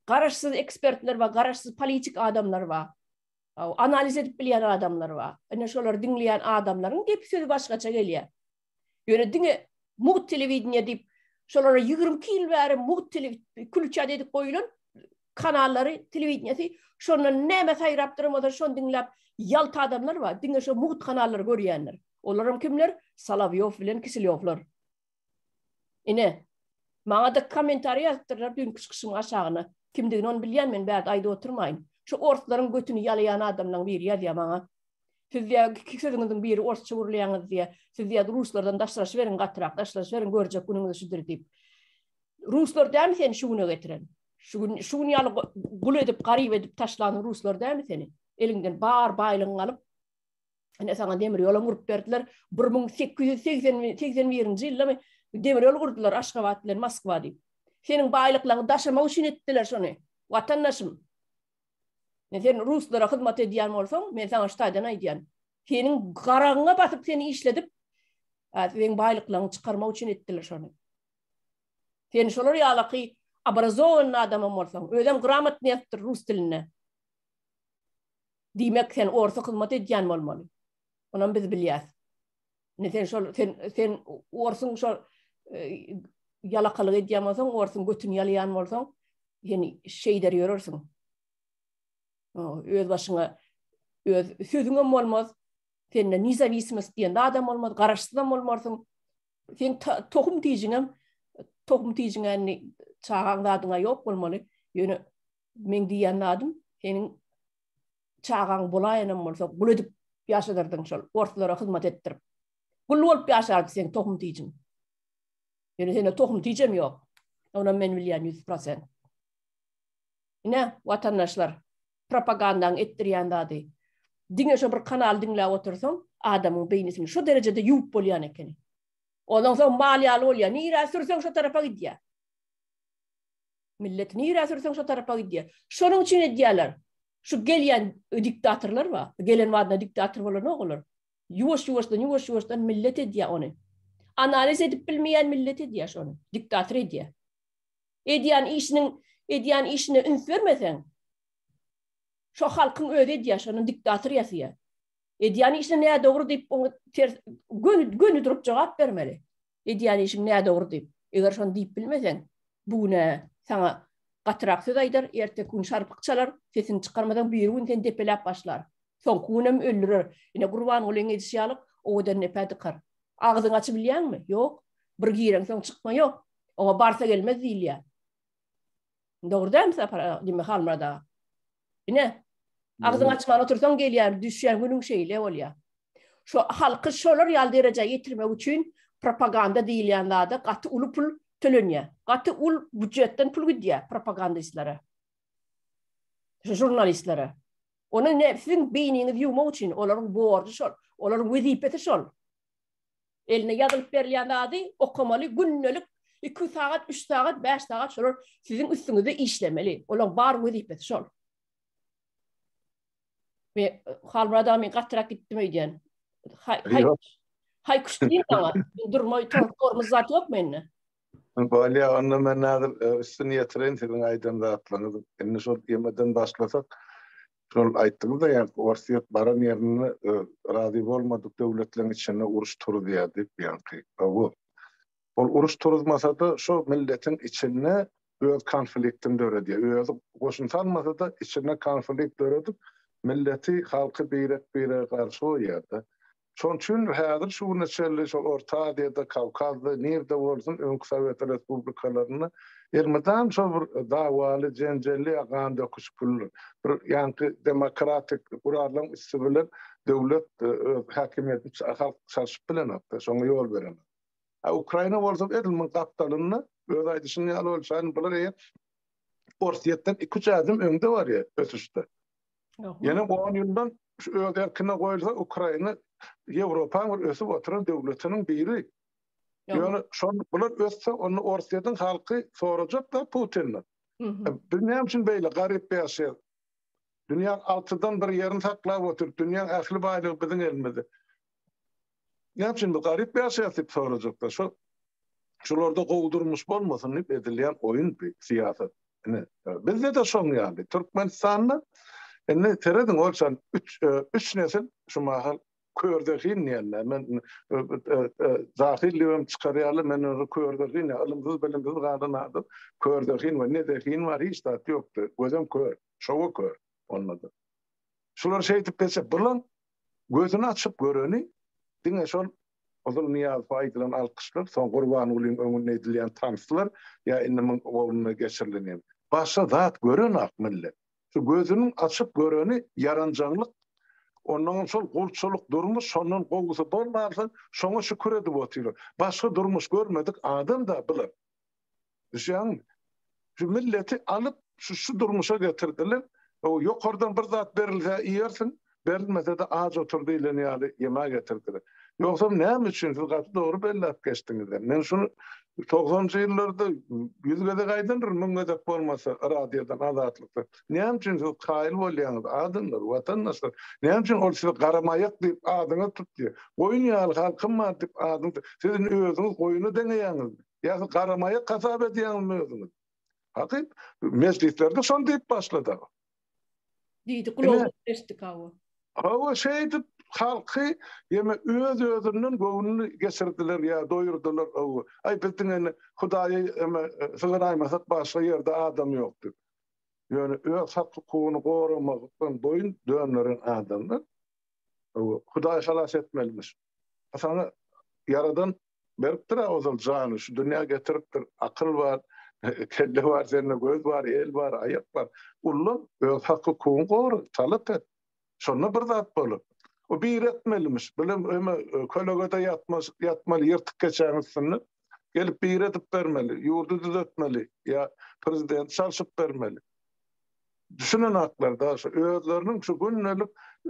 Garaşsyz ekspertler bar, garaşsyz politik adamlar bar. Analiz edip bilýän adamlar bar. Ine şolary diňleýän adamlaryň gepi sözi başgaça gelýär. Ýöne diňe mugt telewideniýe diýip, şolara 22 ýyl bäri mugt tele külçat edip goýulan kanallary, telewideniýesi, şondan näme saýrap duran bolsa şony diňläp ýalta adamlar bar, diňe şo mugt kanallary görýänler. Olaram kimler? Solowýow bilen Kiselýowlar. Ine, maňa-da kommentariý ýazypdyrlar düýnki çykyşymyň aşagyna. Kimdigini ony bilýän men bärde aýdyp oturmaýyn. Şu orslaryň götüni ýalaýan adamlaň biri ýazýar maňa. Siz diýýär, iki sözüňiziň biri orsça gürleýäňiz diýýär. Siz diýýär, ruslardan daşlaşyberiň gatyrak, daşlaşyberiň, görjek günüňiz şudur diýip. Ruslar dälmi seni şu güne getiren? Şu gün, şu gün ýaly gul edip, garyp edip taşlan ruslar dälmi seni? Eliňden bar baýlygyňy alyp, ine saňa demir ýolam gurup berdiler. 1881-nji ýyldamy? Demir ýol gurdular Aşgabat bilen Moskwa diýip. Seniň baýlyklaryňy daşamak üçin etdiler şony. Watandaşym. Men sen ruslara hyzmat edýän bolsaň, men saňa şu taýdan aýdýan. Seniň garagyňa basyp seni işledip, seň baýlyklaryňy çykarmak üçin etdiler şony. Sen şolar ýalaky obrazowanny adamam bolsaň, özem gramotny ýazypdyr rus dilinde. Diýmek sen orsa hyzmat edýän bolmaly. Onam biz bilýäs. Indi sen şol sen sen orsuň şol e, ýalakalyk edýän bolsaň, orsuň götüni ýalaýan bolsaň, sen şeýder ýörersiň. Öz başyňa öz sözüňem bolmaz. Sende nezawisimost diýen adam bolmaz, garaşsyzam bolmarsyň. Sen tohum tijiňem tohum tijiňe indi çagaň zadyňa ýok bolmaly. Ýöne meň diýýän zadym seniň çagaň bolaýanam bolsa gul edip ýaşadardyň şol orslara hyzmat etdirip. Gul bolup ýaşardy seň tohum tijiň. Ýöne sende tohum tijem ýok. Onam men bilýän 100%. Ine, watandaşlar, propagandaň etdirýän zady. Diňe şo bir kanaly diňläp otursaň, adamyň beýnisini şo derejede ýuwup bolýan ekeni. Ondan soň mal ýaly bolýar. Nirä sürseň şo tarapa gidýär. Milleti nirä sürseň şo tarapa gidýär. Şonuň üçin edýärler. Şu gelýän diktatorlar bar. Gelen badyna diktator bolanok olar. Ýuwaş-ýuwaşdan, ýuwaş-ýuwaşdan millet edýär ony. Analiz edip bilmeýän millet edýär şony. Diktator edýär. Edýän işiniň, edýän işine üns bermeseň, şo halkyň özi edýär şony, diktator ýasaýar. Edýän işine nädogry diýip, oňa ters, göni, göni durup jogap bermeli. Edýän işiň nädogry diýip. Eger şony diýip bilmeseň, bu gün-ä saňa gatyrak söz aýdar, erteki gün şarpyk çalar, sesini çykarmasaň, birigün seni depeläp başlar. Soňky günem öldürer. Ine, Gurbangulyň edişi ýalyk, owadan depä dykar. Agzyňy açybilýäňmi? Ýok. Bir gireňsoň çykma ýok. Oňa barsa gelmez diýilýär. Dogry dälmi Sapar aga, diýme Halmyrat aga? Ine, agzyňy açman otursaň gelýän, düşýän günüň şeýle bolýar. Şo halky şolar ýaly derejä ýetirmek üçin propaganda diýilýän zada gaty uly pul tölenýär. Gaty ul býujetden pul gidýär propagandistlere. Şu žurnalistlere. Ony ne siziň beýniňizi ýuwmak üçin olaryň borjy şol, olaryň wezipesi şol. Eline ýazylyp berilýän zady okamaly, gündelik 2 sagat, 3 sagat, 5 sagat şolar siziň üstüňizde işlemeli. Olaryň bar wezipesi şol. We Halmyrat aga men gatyrak gitdim öýdýän. Haý, haý, haý kuş diýin maňa. Durma, tormuz zat ýok mende. Bolýa, onda men häzir e, üstüni ýetireýin siziň aýdan zatlaryňyzy. Indi şol ýemeden başlasak, şol aýtdyňyz-da, ýa Orsýet baran ýerinde e, razy bolmadyk döwletleriň içinde uruş turuzýar diýip, ýaňky. Bu. Ol uruş turuzmasa-da, şo milletiň içinde öz konfliktini döredýär. Özi goşun salmasa-da, içinde konflikt döredip, milleti, halky birek-birege garşy goýýar-da. Şonuň üçin häzir şu güne çenli şol Orta Aziýada, Kawkazda, nirde bolsun öňki sowet respublikalarynda elmydam şol bir dawaly, jenjelli ýa gan döküşiklidir. Bir ýaňky demokratik gurallaryň üsti bilen döwlet öz häkimiýetini halk çalşyp bilenokda, şoňa ýol berenok. A Ukraina bolsa edil muň gapdalynda öz aýdyşyň ýaly bolsa, bular eýýäm Orsýetden iki-üç ädim öňde barýar ösüşde. Ýene 10 ýyldan şu öz erkine goýulsa Ukraina Ýewropaň bir ösüp oturan döwletiniň biri. Ýöne şol bular össe onda Orsýetiň halky sorajak da Putinden. Biz näme üçin beýle garyp ýaşaýarys? Dünýäň altydan bir ýerini saklap otyr, dünýäň ähli baýlygy biziň elimizde. Näme üçin biz garyp ýaşaýarys diýip sorajaklar. Şo şularda gowy durmuş bolmasyn diýip edilýän oýun bu syýasat. Ine, bizde-de şoň ýaly. Türkmenistanda indi serediň olçan üç üç nesil şu mahal körzehin diýenler. Men jahil diýibem çykarýarlar, men ony körzehin, ylymsyz bilimsiz galan adam körzehin we ne zehin bar, hiç zat ýokdy. Gözem kör, şowa kör onda-da. Şular şeýdip geçip, bulan gözüni açyp göreni diňe şol Ozal Nyýazowa aýdylan alkyşlar, soň Gurbangulyň öňünde edilýän tanslar ýa indi muň ogluna geçirilen Başga zat görenak millet. Şu gözüniň açyp göreni ýaranjaňlyk, onnoňam şol gulçulyk durmuş, şondan gowusy bolmansoň şoňa şükür edip otyrlar. Başga durmuş görmedik adam-da bular. Düşýäňmi? Şu milleti alyp şu şu durmuşa getirdiler. O ýokardan bir zat berilse iýersiň, berilmese-de aç otur diýlen ýaly ýema getirdiler. Ýogsam näme üçin siz gaty dogry belläp geçdiňizem. Men şuny togsanynjy ýyllarda ýüz gezek aýdandyryn, müň gezek bolmasa radiodan, Azatlykdan. Näme üçin siz kaýyl bolýaňyz, adamlar, watandaşlar? Näme üçin ol sizi garamaýak diýip adyňyzy tutýar? Goýun ýaly halkym bar diýip adyňyzy, siz indi özüňizi goýuna deňeýäňizmi? Ýa siz garamaýak hasap edýäňizmi özüňizi? Hakyt, mejlislerde şony diýip başlady. Diýdi, gulagyna eşitdik hawa. Hawa, şeýdip halky ýeme öz-özünden göwnüni geçirdiler ýa doýurdylar hawa. Aý biz diňe indi Hudaýa eme sygynaýmasak başga ýerde adam ýok diýip. Ýöne öz hak-hukugyny goramakdan boýun dönderen adamlar hawa, Hudaý halas etmelimiş. Saňa Ýaradan Beripdir-ä ozal jany, şu dünýä getiripdir, akyl bar, kelle bar sende, göz bar, el bar, aýak bar. Ullan, öz hak-hukugyňy gora, talap et. Şonda bir zat bolar. O biri etmelimiş, bilem öme kölegede ýatmaş, ýatmaly ýyrtyk keçäň üstünde. Gelip biri edip bermeli, ýurdy düzetmeli ýa prezidenti çalşyp bermeli. Düşünenaklar-da şu özleriniň şu gündelik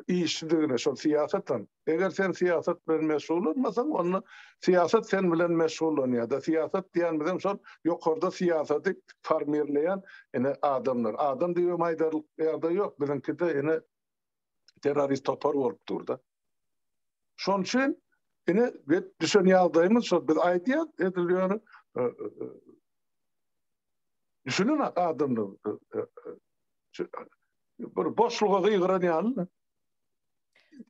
işidigine şol syýasatam. Eger sen syýasat bilen meşgullanmasaň, onda syýasat sen bilen meşgullanýar-da. Syýasat diýenimizem şol ýokarda syýasaty formirleýän ine adamlar. Adam diýibem aýdarlyk ýagdaý ýok. Biziňkide ine terrorist topar bolup dur-da. Şonuň üçin ine düşen ýagdaýymyz şol. Biz aýdýas edil ýöne Düşünenak adamlar. Bir boşluga gygyran ýaly.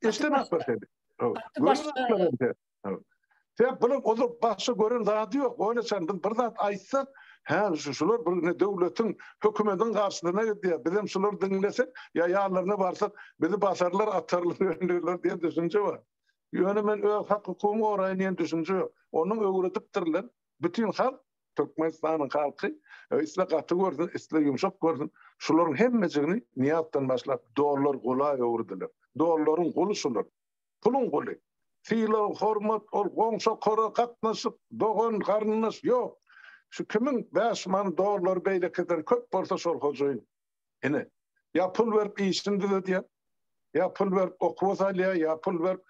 Eşdenak bir seni. Sen bular ozal başga gören zady ýok. Oýna sen biz bir zat aýtsak, hä şu şular bir ne döwletiň, hökümetiň garşysyna gidýär. Bizem şulary diňlesek, ýa ýanlaryna barsak, bizi basarlar, atarlar, öldürerler diýen düşünje bar. Ýöne men öz hak-hukugymy goraýyn diýen düşünje ýok. Onuň öwredipdirler. Bütin halk Türkmenistanyň halky isle gaty görsün, isle ýumşak görsün, şularyň hemmejigini Nyýazdan başlap dollar gula öwürdiler. Dollaryň guly şular. Puluň guly. Sylag, hormat, ol goňşa-kora gatnaşyk, dogan, garyndaş ýok. Şu kimiň bäş many dollary beýlekiden köp bolsa şol hojaýyn. Ine, ýa pul berip işini düzedýär, ýa pul berip okuwa salýar, ýa pul berip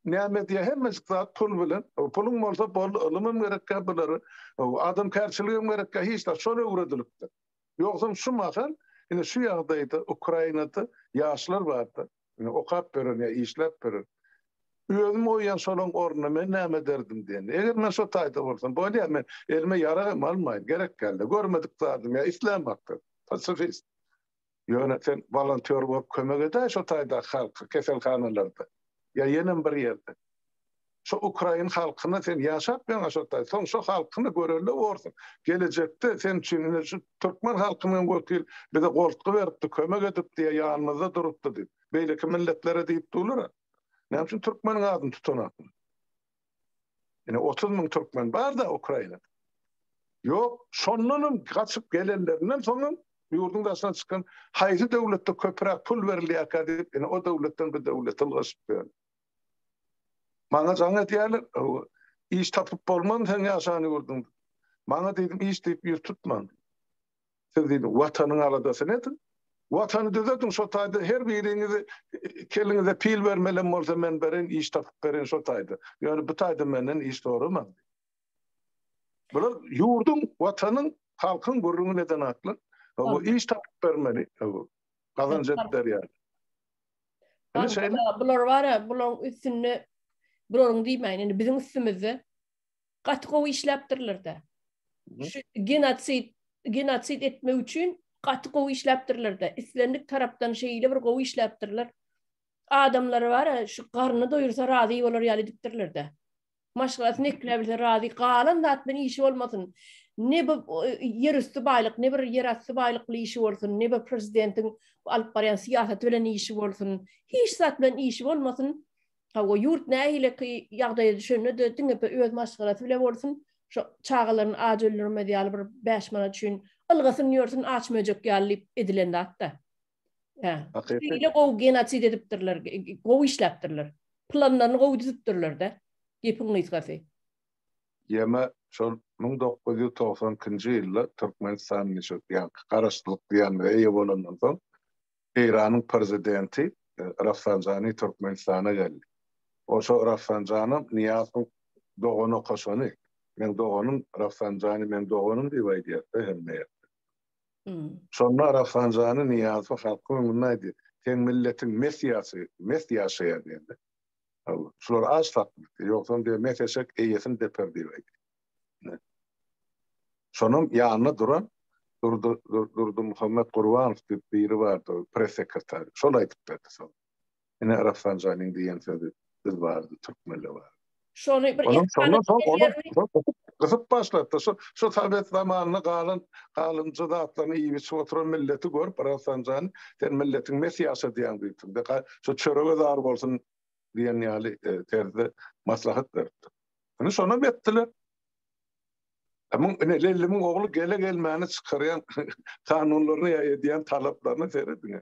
näme edýär, hemmejik zat pul bilen. Puluň bolsa boldy, ylymam gerekkä bulara, adamkärçiligem gerekkä, hiç zat, şol öwredilipdir. Ýogsam şu mahal, ine şu ýagdaýda Ukrainada ýaşlar bardy, ine okap ýören ýa işläp ýören. Özüm goýýan şolaň ornuna men näme ederdim diýende. Eger men şo taýda bolsam, bolýar men elime ýarag hem almaýyn, gerek däldi, görmedik zadym ýa islämokdym. Pasifist. Ýöne sen wolontýor bolup kömek edäý şo taýdaky halka, keselhanalarda ýa ýenem bir ýerde. Şo ukrain halkyna sen ýaşap ýöňä şo taýda. Soň şo halkyna görelde borsuň. Gelejekde sen üçin ine şu türkmen halkynyň wekil bize goltgy beripdi, kömek edipdi ýa ýanymyzda durupdy diýip. Beýleki milletlere diýip durlar-a. Näme üçin türkmeniň adyny tutanaklar? Ine 30 müň türkmen bar-da Ukrainada. Ýok, şondanam gaçyp gelenlerinden soňam ýurduň daşyna çykan haýsy döwletde köpräk pul berilýärkä diýip, ine o döwletden bu döwlete ylgaşyp ýör. Maňa jaň edýärler, iş tapyp bolmazmy seň ýaşan ýurduňda? Maňa diýdim, iş diýip ýüz tutmaň. Siz diýdim, Watanyň aladasyny ediň. Watany düzediň, şo taýda her biriňizi keliňize pil bermelem bolsa men bereýin, iş tapyp bereýin şo taýda. Ýöne bu taýda menden iş soramaň diýdim. Bular ýurduň, Watanyň, halkyň gürrüňini eden atlar. Bu iş tapyp bermeli, gazanç edip berýär. Ine şeýle. Bular bar-a, bularyň üstünde, bularyň diýmäýin, indi biziň üstümizde Gaty gowy işläpdirler-de. Şu genosid, genosid etmek üçin gaty gowy işläpdirler-de. Islendik tarapdan şeýle bir gowy işläpdirler. Adamlary bar şu garnyny doýursa razy bolar ýaly edipdirler-de. Maşgalasyny ekläbilse razy, galan zat bilen işi bolmasyn. Ne bu ýerüsti baýlyk, ne bir ýerasty baýlyk bilen işi bolsun, ne bir prezidentiň alyp barýan syýasaty bilen işi bolsun. Hiç zat bilen işi bolmasyn. Hawa, ýurt nähileki ýagdaýa düşende-de diňe bir öz maşgalasy bile bolsun, şo çagalaryny aç öldürmez ýaly bir bäş manat üçin ylgasyn ýörsün aç möjek ýaly diýip edilen zat-da. Hä. Şeýle gowy genosid edipdirler, gowy işläpdirler. Planlaryny gowy düzüpdirler-de. Gepiň gysgasy. Ýeme şol 1992-nji ýylda Türkmenistan şu ýaňky garaşsyzlyk diýenimize eýe bolandan soň Eýranyň prezidenti Rafsanjani Türkmenistana geldi. O şo Rafsanjanam Nyýazowyň dogan okaşany. Meň doganym Rafsanjany meň doganym diýip aýdýar-da hemme ýerde. Şonda Rafsanjany Nyýazow halkyň öňünde aýdýar. Seň milletiň mes ýaşaýar, mes ýaşaýar diýende. Şular aç sakly, ýogsam diýýär, mes eşek eýesini deper diýip aýdýar. Şonam ýanynda duran Durdy Durdymuhammet Gurbanow diýip biri bardy, press sekretary. Şol aýdyp berdi soň. Ine Rafsanjanyň diýen sözi biz bardy, türkmenler bardy. Şony bir ekrana gysyp başlapdy. Şu şu sowet zamanynda galan galynja zatlaryny iýip içip oturan milleti görüp Rafsanjany sen milletiň mes ýaşadýaň diýipdir. Şu çörege zar bolsun diýen ýaly e, terzde maslahat beripdir. Ine şonam etdiler. Muň ine Lellimiň ogly gele gelmäne çykarýan kanunlaryna ýa edýän talaplaryna serediň.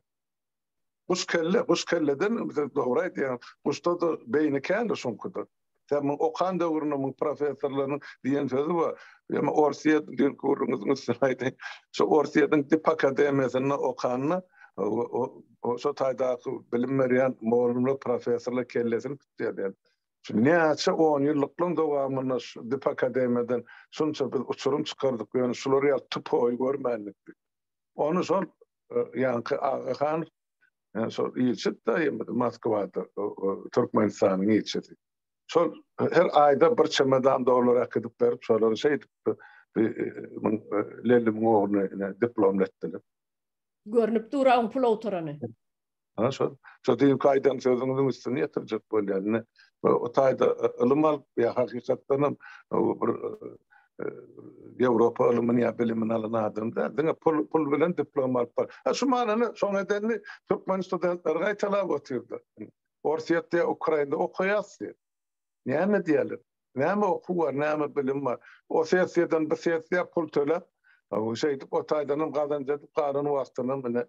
Guş kelle, guş kelleden siz dogry aýdýaňyz. Guşda-da beýni kändir şuňkuda. Sen muň okan döwründe muň professorlarynyň diýen sözi bar. Ýöne Orsýet düýnki gürrüňiziň üstüne aýdaýyn. Şu Orsýetiň dip akademiýasynda okanda şo taýdaky bilim berýän mugallymlar, professorlar kellesini tutýar diýen. Şu näçe onýyllyklaryň dowamynda şu dip akademiýadan şunça biz uçurym çykardyk, ýöne şular ýaly tupoý görmändik diýip. Ony şol ýaňky Agahanow şol ilçi-de Moskwada Türkmenistanyň ilçisi. Şol her aýda bir çemedan dollar äkidip berip, şolary şeýdip Lellimiň ogluny diplomly etdiler. Görnüp dur-a oň pul ogtarany. Ha şol. Şo düýnki aýdan sözüňiziň üstüni ýetirjek bolýan. Ine, o taýda ylym alyp ýa hakykatdan hem bir Ýewropa ylymyny ýa bilimini alan adam däl. Diňe pul pul bilen diplom alyp bar. Ha şu manyny şoň edenini türkmen studentleri gaýtalap otyrdy. Orsýetde ýa Ukrainada okaýas diýip. Näme diýerler? Näme okuw bar, näme bilim bar? O sessiýadan bu sessiýa pul töläp, şeýdip o taýdan hem gazanç edip galan wagtynam ine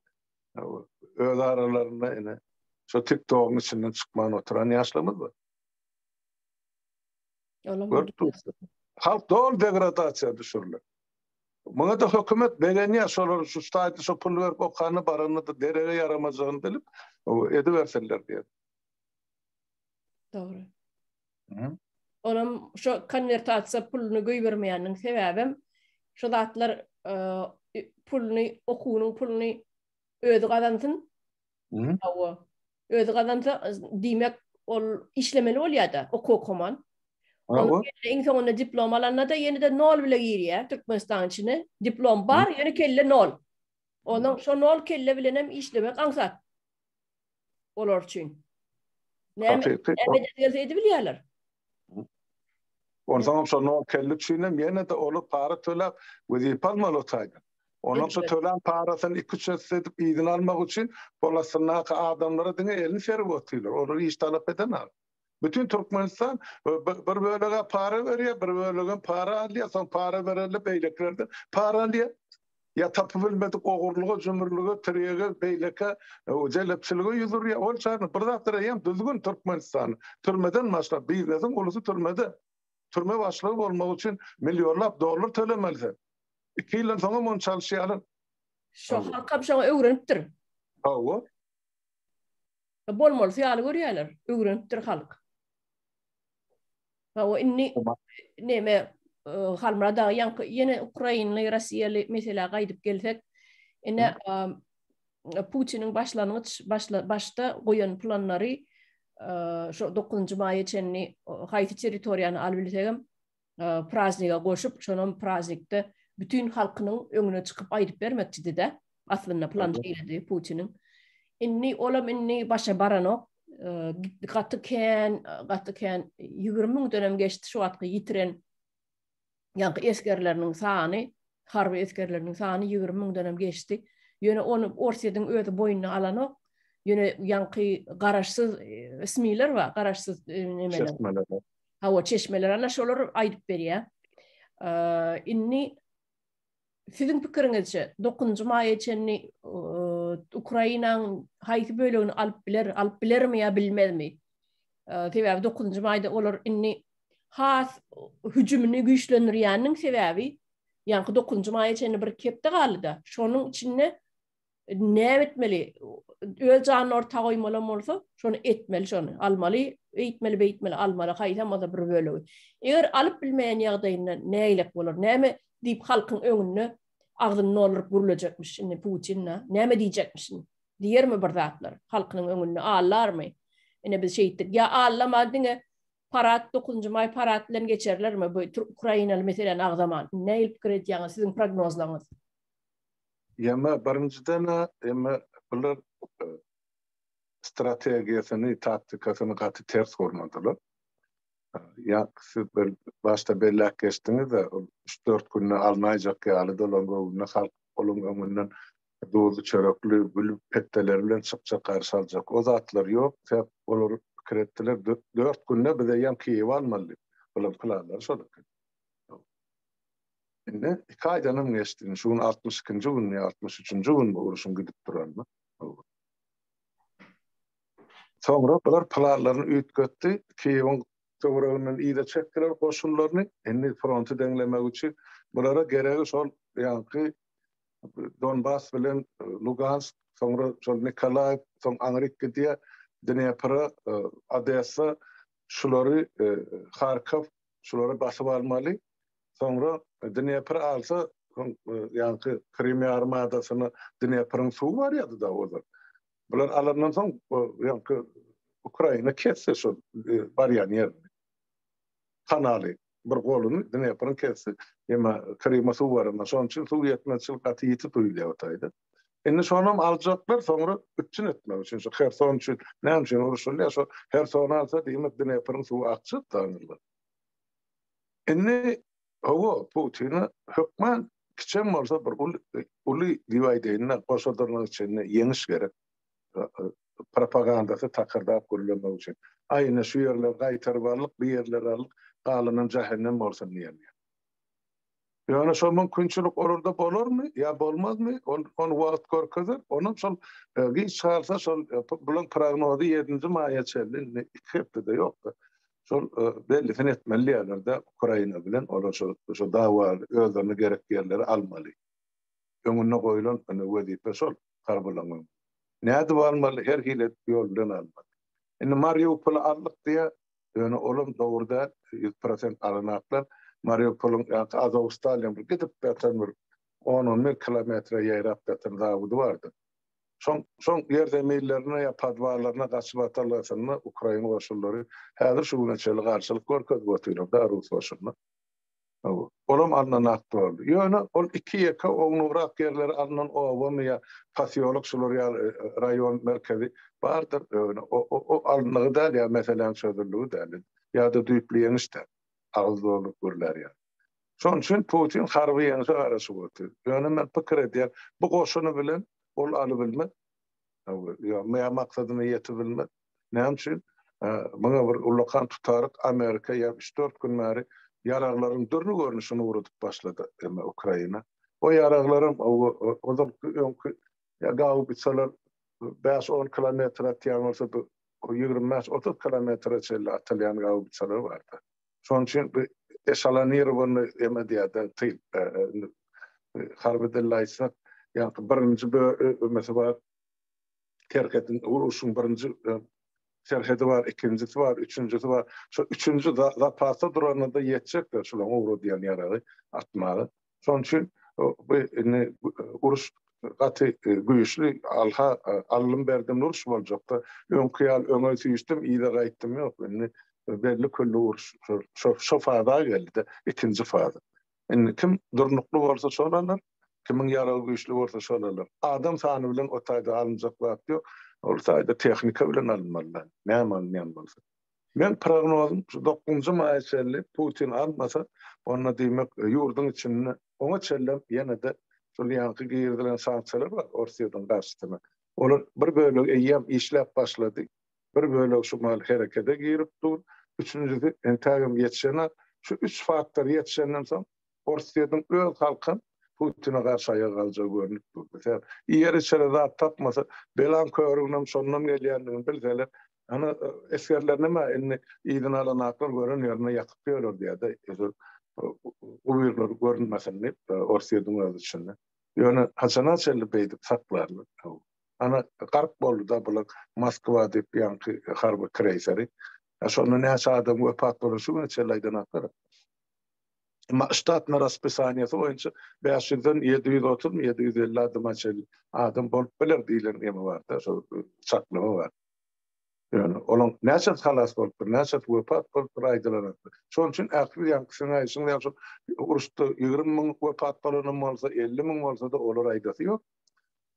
Öz aralarynda ine şu TikTokyň içinden çykman oturan ýaşlarymyz bar. Görüp dursun. Halk doly degradasiýa düşüriler. Muňa da hökümet begenýär, şolar şu taýda şu pul berip okanda baranda da derege ýaramajagyny bilip, edibersinler diýip. Dogry. Onam şo konwertasiýa puluny goýbermeýäniniň sebäbem şo zatlar puluny okuwynyň puluny özi gazansyn. Hawa. Özi gazansa diýmek ol işlemeli bolýar-da okuw okaman. Hawa. Iň soňunda diplom alanda-da ýene-de nol bile girýär Türkmenistanyň içine. Diplom bar, ýöne kelle nol. Onuň şo nol kelle bilenem işlemek aňsat. Olar üçin. Näme näme gelse edibilýärler. Onsoňam şo nol kelle üçin hem ýene-de olar para töläp wezipe almaly o taýdan. Onuň şo tölän parasyny iki-üç esse edip yzyna almak üçin gol astyndaky adamlara diňe elini serip otyrlar. Olar iş talap edenok. Bütin Türkmenistan bir bölege para berýär, bir bölegem para alýar, soň para berende beýlekilerden para alýar. Ýa tapybilmedik ogurlyga, jümürlige, tirýege, beýlekä, jelepçilige ýüz urýar. Ol çaýyny bir zatlar eýýäm düzgün Türkmenistanda. Türmeden başlap, biznesiň ulusy türmede. Türme başlygy bolmak üçin millionlap dollar tölemeli sen. Iki ýyldan soňam ony çalyşýarlar. Şo halkam şoňa öwrenipdir. Hawa. Bolmalysy ýaly görýärler. Öwrenipdir halk. Hawa indi neme e, Halmyrat aga ýaňky ýene ukrainli, rossiýaly meselä gaýdyp gelsek, ine Putiniň başlangyç başla, başda goýan planlary e, şo 9-njy maýa çenli haýsy territoriýany alyp bilsegem prazniga goşup, şonam praznikde bütin halkynyň öňüne çykyp aýdyp bermekçidi-de. Aslynda plan şeýledi Putiniň. Indi olam indi başa baranok. Gaty kän, gaty kän 20 müňden hem geçdi şu wagtky ýitiren ýaňky esgerleriniň sany, harby esgerleriniň sany 20 müňden hem geçdi. Ýöne ony Orsýetiň özi boýnuna alanok. Ýöne ýaňky garaşsyz SMI-ler bar, garaşsyz nemeler. Hawa, çeşmeler ana şolar aýdyp berýär. Indi siziň pikiriňizçe 9-njy maýa çenli Ukrainanyň haýsy bölegini alyp biler, alyp bilermi ýa bilmezmi? Sebäbi 9-njy maýda olar indi has hüjümini güýçlendirýäniniň sebäbi ýaňky 9-njy maýa çenli bir hepde galdy-da. Şonuň içinde. Näme etmeli? Öz janyny orta goýmalam bolsa, şony etmeli şony. Almaly, eýtmeli, beýtmeli, almaly, haýsam bolsa bir bölegi. Eger alyp bilmeýän ýagdaýynda nägilek bolar? Näme diýip halkyň öňünde agzyny dolduryp gürlejekmiş indi Putin da? Näme diýjekmiş indi? Diýermi bir zatlar halkynyň öňünde allarmy? Ine biz şeýtdik. Ýa allaman diňe parad dokuzynjy maý parad bilen geçerlermi bu Ukrainaly meseläni agzaman? Nähili pikir edýäňiz siziň prognozlaryňyz? Ýa birinjiden-ä emme bular strategiýasyny, taktikasyny gaty ters gurnadylar. Ýa siz bir başda belläp geçdiňiz-de, ol üç-dört günde alnaýjak ýaly dolan göwnüne halk olaň öňünden duzly çörekli, gül petdeleri bilen çykjak, garşy aljak. O zatlar ýok. Sebäp olar pikir etdiler, dört günde biz eýýäm Kiýewi almaly diýip. Olaryň planlary şol eken. Indi iki aýdanam geçdi. Indi şu gün altmyş ikinji gün ýa altmyş üçünji gün bu urşuň gidip duranyna. Soňra bular planlaryny üýtgetdi. Kiýewiň töwereginden yza çekdiler goşunlaryny. Indi fronty deňlemek üçin bulara geregi şol ýaňky Donbas bilen Lugansk, soňra şol Nikolaýew, soň aňryk gidýär, Dnepra, Odessa, şulary Harkow, şulary basyp almaly. Soňra Dnepr alsa, soň ýaňky Krym ýarym adasyna Dnepriň suwy barýardy-da ozal. Bular alandan soň ýaňky Ukraina kesse şol barýan ýerini. Kanaly bir goluny Dnepriň kesdi. Emma Kryma suw baranda, şonuň üçin suw ýetmezçilik gaty ýiti duýulýar o taýda. Indi şonam aljaklar, soňra üpjün etmek üçin şu Herson üçin näme üçin uruşylýar? Şo Hersony alsa diýmek Dnepriň suwy akjak da aňyrdan. Indi hawa Putine hökman kiçem bolsa bir uly uly diýip aýdaýyn-da goşa dyrnak içinde ýeňiş gerek. Propagandasy takyrdap gürlemek üçin. Aý ine şu ýerleri gaýtaryp aldyk, bu ýerleri aldyk, galanam jähennem bolsun diýen ýaly. Ýöne şo mümkinçilik olarda bolarmy ýa bolmazmy, ol ony wagt görkezer. Onam şol giç galsa şol bulaň prognozy ýedinji maýa çenli indi iki hepde-de ýok-da. Şol bellisini etmeli diýýärler-de Ukraina bilen olar şo şo dawa özlerine gerek ýerleri almaly. Öňünde goýlan ine wezipe şol harbylaryň öňünde. Nädip almaly? Her hili edip ýol bilen almaly. Indi Mariupoly aldyk diýýär. Ýöne olam dogry däl, 100% alanaklar. Mariupolyň ýaňky Azowstalýan bir gidip ýatan bir on-on bir kilometre ýaýrap ýatan zawody bardy. Şoň, şoň ýerzeminlerine ýa podwallaryna gaçyp atalgasynda ukrain goşunlary häzir şu güne çenli garşylyk görkezip otyrlar-da rus goşunyna. Olam alnan at boldy. Ýöne ol iki-ýeke ownugrak ýerleri alnan obamy ýa posýolok şular ýaly raýon merkezi bardyr. Ýöne o alyndygy däl ýa meseläniň çözüldigi däl. Ýa-da düýpli ýeňiş däl. Agyz dolduryp gürlär ýaly. Şonuň üçin Putin harby ýeňşe garaşyp otyr. Ýöne men pikir edýän, bu goşuny bilen ol alybilmez. Ýa maksadyna ýetibilmez. Näme üçin? Muňa bir ullakan tutaryk Amerika ýa üç-dört gün bäri ýaraglaryň dürli görnüşini ugradyp başlady eme Ukraina. O ýaraglaram ozalky öňki ýa gaubisalar bäş-on kilometr atýan bolsa bu 25-30 kilometre çenli atylýan gaubisalar bardy. Şonuň üçin bu eşalonirowanyý eme diýýär-de tyl harby dilde aýtsak, ýa birinji bölümesi bar, serhediň uruşyň birinji serhedi bar, ikinjisi bar, üçünjisi bar. Şo üçünji zapasda duranda-da ýetjekdir şularyň ugradýan ýaragy atmaga. Şonuň üçin bu indi uruş gaty güýçli, alha aldym-berdimli uruş boljakda. Öňki ýaly öňe süýşdüm, yza gaýtdym ýok. Indi belli külli uruş şo şo faza geldi-de, ikinji faza. Indi kim durnukly bolsa şol alar, kimiň ýaragy güýçli bolsa şol alar. Adam sany bilen o taýda alynjak zat ýok. Ol taýda tehnika bilen alynmaly. Näme alynýan bolsa. Meň prognozym şu dokuzynjy maýa çenli Putin almasa, onda diýmek ýurduň içinde oňa çenlem ýene-de şol ýaňky girizilen sanksiýalar bar Orsýetiň garşysyna. Olar bir bölegi eýýäm işläp başlady. Bir bölegi şu mahal herekete girip dur. Üçünjisi entägem ýetişenok. Şu üç faktor ýetişenden soň Orsýetiň öz halkam Putine garşy aýaga galjagy görnüp dur. Sebäp iýer-içere zat tapmasa, belaň körüginem şondan gelýändigini bilseler, ana esgerlerinem-ä indi yzyna alanaklar gören ýerinde ýakyp ýörer diýýär-de, guburlary görünmesin diýip, Orsýetiň öz içinde. Ýöne haçana çenli beýdip saklarlar? Ana, gark boldy-da bular Moskwa diýip ýaňky harby kreýseri. Şonda näçe adam wepat bolan şu güne çenli aýdanaklar. Emma ştatna raspisaniýasy boýunça 500-den 730-my, 750 adama çenli adam bolup biler diýlen emi bar-da, şol çaklama bar. Ýöne olaň näçesi halas bolupdyr, näçesi wepat bolupdyr aýdylanok. Şonuň üçin ähli ýaňky siziň aýdyşyňyz ýaly şol uruşda 20 müň wepat bolanam bolsa, 50 müň bolsa-da olar aýdasy ýok.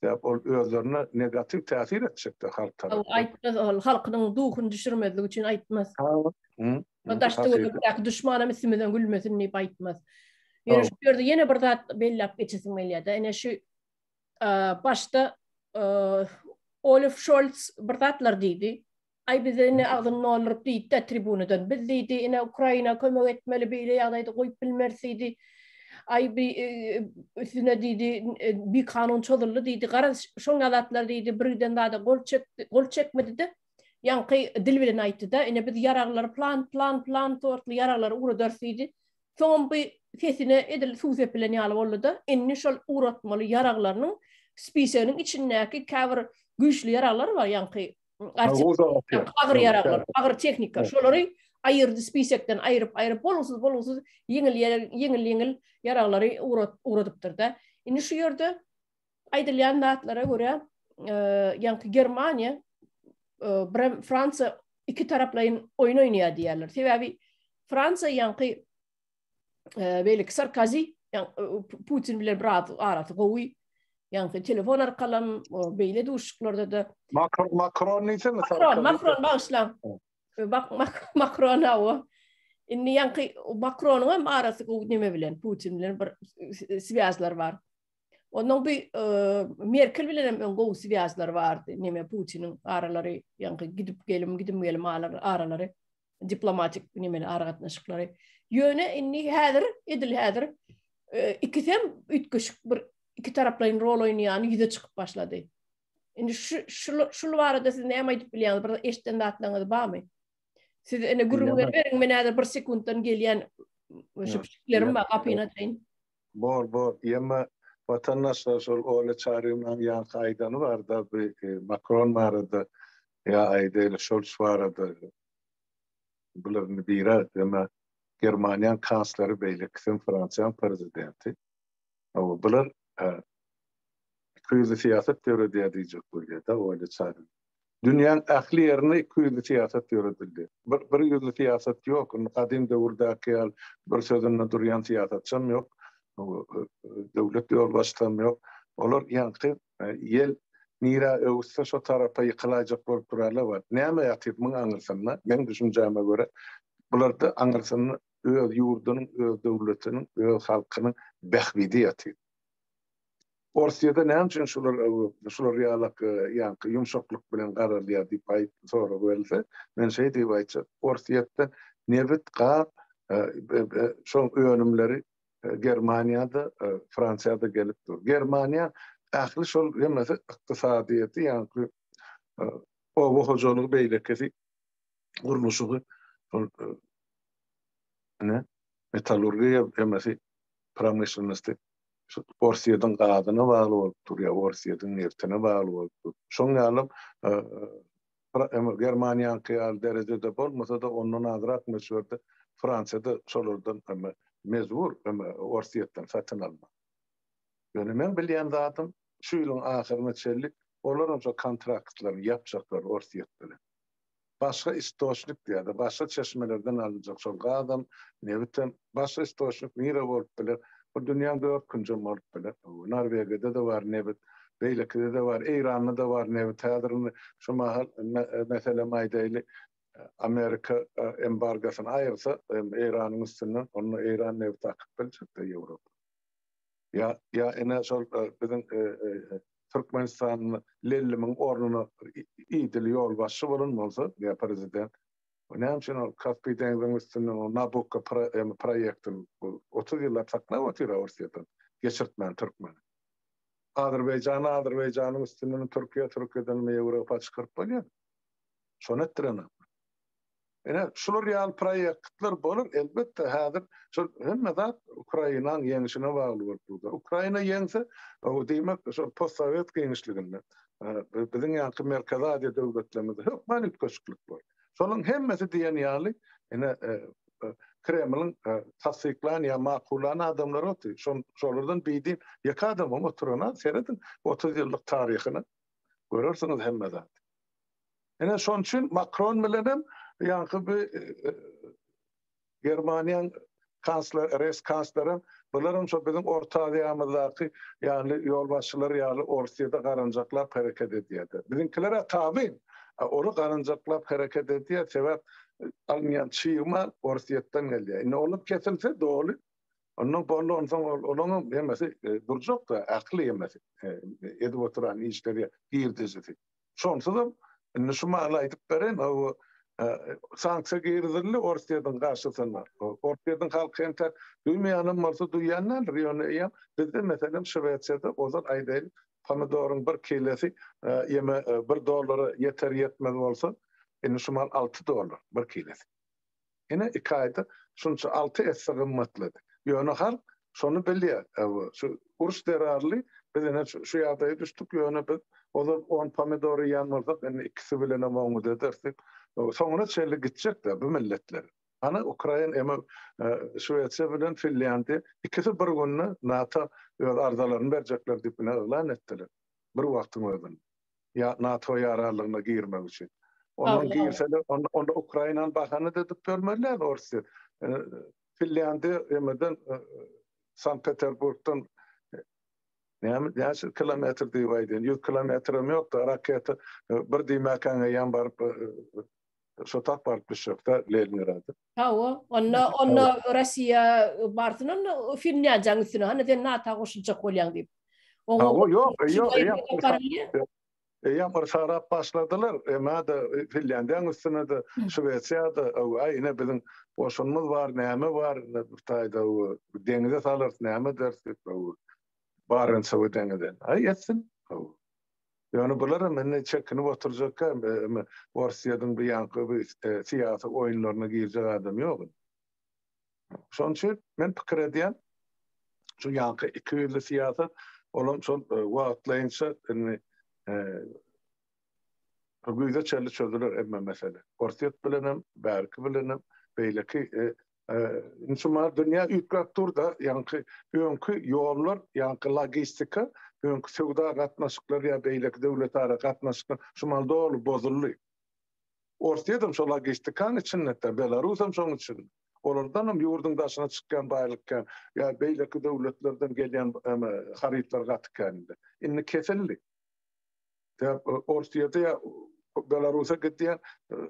Sebäp ol özlerine negatiw täsir etjekde halk tarapdan. Aýtmaz ol, halkynyň duhuny düşürmezlik üçin aýtmaz. Ha. Daş töwerekdäki duşmanam üstümizden gülmesin diýip aýtmaz. Ýöne şu ýerde ýene bir zat belläp geçesim gelýär-de. Ine şu başda Olaf Şolz bir zatlar diýdi. Aý bize ine agzyny dolduryp diýdi-de tribunadan. Biz diýdi, ine Ukraina kömek etmeli, beýle ýagdaýda goýup bilmeris diýdi. Aý bi üstüne diýdi, bikanun çozuldy diýdi. Garaz şoň zatlar diýdi, birgiden zada gol çekdi, gol çekmedi-de. Ýaňky dil bilen aýtdy-da, ine biz ýaraglary plan, plan, plan sortly ýaraglary ugradarys diýdi. Soňam bu sesine edil suw sepilen ýaly boldy-da, indi şol ugratmaly ýaraglarynyň spiseginiň içindäki käbir güýçli ýaraglar bar, ýaňky agyr ýaraglar, agyr tehnika, şolary aýyrdy spisekden aýryp, aýryp, bolgusyz, bolgusyz ýeňil, ýeňil-ýeňil ýaraglary ugradypdyr-da. Indi şu ýerde aýdylýan zatlara görä, ýaňky Germaniýa, birem Fransiýa iki taraplaýyn oýun oýnaýar diýýärler. Sebäbi Fransiýa ýaňky beýleki Sarkozy Putin bilen biraz arasy gowy. Ýaňky telefon arkalam beýle duşuşyklarda-da Makron Makron diýsene Makron Makron bagyşlaň. Bak Makron hawa. Indi ýaňky Makronyň hem arasy gowy neme bilen Putin bilen bir swýazlar bar. Ondan bu Merkel bilen hem öň gowy swýazlar bardy. Neme Putiniň aralary, ýaňky gidip gelim, gidim gelim aralary, diplomatik nemeli aragatnaşyklary. Ýöne indi häzir, edil häzir ikisem üýtgeşik bir iki taraplaýyn rol oýnaýany ýüze çykyp başlady. Indi şu şu şul barada siz näme aýdyp bilýäňiz? Bir eşiden zatlaryňyz barmy? Siz ene gürrüň beriň, men häzir bir sekuntdan gelýän şu pişiklerim bar, gapyny açaýyn. Bor bor ýemma watandaşlar şol Olya Çaryýewnaň ýaňky aýdany barda bu Makron barada ýa aýdaýly Şolç barada bular indi biri ýemma Germaniýaň kansleri beýlekisem Fransiýaň prezidenti hawa bular ikiýüzli syýasat ýöredýär diýjek bolýada Olya Çaryýewna. Dünýäň ähli ýerinde ikiýüzli syýasat ýöredildi. Bir bir ýüzli syýasat ýok. Indi gadym döwürdäki ýaly bir sözünde durýan syýasatçam ýok. Döwlet ýolbaşçysam ýok. Olar ýaňky ýel nirä öwüsse şo tarapa ýykylaýjak bolup durarlar bar. Näme ýatyr muň aňyrsynda? Meň düşünjäme görä, bularda aňyrsynda öz ýurdunyň, öz döwletiniň, öz halkynyň bähbidi ýatyr. Orsýede näme üçin şular şular ýalak ýaňky ýumşaklyk bilen garalýar diýip aýt sorag berilse, men şeý diýip aýtjak, Orsýetde nebit, gaz şoň önümleri Germaniýada, Fransiýada gelip dur. Germaniýa ähli şol hemmesi ykdysadyýeti ýaňky oba hojalygy beýlekisi gurluşygy şol ine metallurgiýa hemmesi promyşlennosty şu Orsýetiň gazyna bagly bolup durýar, Orsýetiň nebtine bagly bolup dur. Şoň ýaly Germaniýaňky ýaly derejede bolmasa-da, ondan azrak möçberde Fransiýa-da şolardan mejbur Orsýetden satyn almak. Ýöne meň bilýän zadym, şu ýylyň ahyryna çenli olaram şo kontraktlaryny ýapjaklar Orsýet bilen. Başga istoçnik diýýär-de, başga çeşmelerden alynjak şol gazam, nebitem, başga istoçnik nire bolup biler? Bu dünýäň dört künjem bolup biler. Norwegiýada-da bar nebit, beýlekide-de bar, Eýranda-da bar nebit. Häzir indi şu mahal meselem aýdaýly, Amerika embargosyny aýyrsa Eýranyň üstünden, onda Eýran nebiti akyp biljek-de Ýewropa. Ýa ýa ine şol biziň Türkmenistanda Lellimiň ornuna idili ýolbaşçy bolan bolsa, ýa prezident, näme üçin ol Kaspi deňziň üstünden o Nabukko proýektini 30 ýyllap saklap otyr Orsýetden, geçirtmän türkmeni. Azerbaýjany Azerbaýjanyň üstünden Türkiýe, Türkiýeden Ýewropa çykaryp bolýar. Şony etdirenok. Ine, şular ýaly proýektler bolar, elbetde, häzir şol hemme zat Ukrainanyň ýeňşine bagly bolup durýar. Ukraina ýeňse, diýmek, şol postsowet giňişliginde, biziň ýaňky Merkezi Aziýa döwletlerimizde hökman üýtgeşiklik bolar. Şolaryň hemmesi diýen ýaly, ine, Kremliň tassyklan ýa makullan adamlary otyr. Şolardan bidin ýeke adamam oturanok, serediň 30 ýyllyk taryhyna, görersiňiz hemme zady. Ine şonuň üçin Makron bilenem ýaňky bi Germaniýaň kansler, res kanslerem bularam şo biziň Orta Aziýamyzdaky ýaly ýolbaşçylar ýaly Orsýede garanjaklap hereket edýärdi. Biziňkiler-ä tabyn, a olar garanjaklap hereket edýär, sebäp alynýan çig mal Orsýetden gelýär. Indi olar kesilse doly, ondan boldy, onsoň olaňam hemmesi durjak-da, ähli hemmesi edip oturan işleri, girdejisi. Şonsuzam indi şu mahaly aýdyp bereýin, hawa, sanksiýa girizildi Orsýetiň garşysyna. Orsýetiň halky entek duýmaýanam bolsa duýýan däldir, ýöne eýýäm bizde meselem Şwesiýada ozal aýdaýlyk pomidoryň bir kilesi ýeme bir dollara ýeter ýetmez bolsa, indi şu mahal 6 dollar bir kilesi. Ine iki aýda şunça alty esse gymmatlady. Ýöne halk şony bilýär. Şu uruş zerarly biz ine şu ýagdaýa düşdük, ýöne biz ozal on pomidor iýen bolsak, indi ikisi bilenem oňňut ederis diýip, soňuna çenli gitjek-de bu milletler. Hany Ukraina eme Şwesiýa bilen Finlýandiýa ikisi bir günde NATO öz arzalaryny berjekler diýip ine yglan etdiler. Bir wagtyň özünde. Ýa NATO ýaranlygyna girmek üçin. Ondan girseler, onda Ukrainany bahana edip görmeli däl Orsýet. Finlýandiýa emeden Sankt Peterburgdan näme näçe kilometr diýip aýdýan, 100 kilometrem ýok-da, raketa bir diýmäkäň eýýäm baryp şo tak baryp düşjek-de Leningrada. Hawa, onda onda Russiýa barsyn onda Finlýandiýaň üstüne, hany sen NATO goşuljak bolýaň diýip. Hawa, ýok, ýok, eýýäm eýýäm yrsarap başladylar. Emma-da Finlýandiýaň üstüne-de, Şwesiýa-da, aý ine biziň goşunymyz bar, näme bar, ine bu taýda deňize salarys, näme ederis diýip, Barentsowy deňize. Aý etsin. Ýöne bularam indi çekinip oturjakka, Orsýetiň bu ýaňky bu syýasy oýunlaryna girjek adam ýok indi. Şonuň üçin men pikir edýän, şu ýaňky ikiýüzli syýasat, olam şol wagtlaýynça indi güýze çenli çözüler hemme mesele. Orsýet bilenem, bärki bilenem, beýleki Indi şu mahal dünýä üýtgäp dur-da, ýaňky öňki ýollar, ýaňky logistika, öňki söwda gatnaşyklary ýa beýleki döwletara gatnaşyklar şu mahal doly bozuldy. Orsýet hem şo logistikanyň içinde-de, Belarus hem şonuň içinde. Olardan hem ýurduň daşyna çykýan baýlyk kän, ýa beýleki döwletlerden gelýän harytlar gaty kän indi. Indi kesildi. Sebäp Orsýete ýa Belarusa gidýän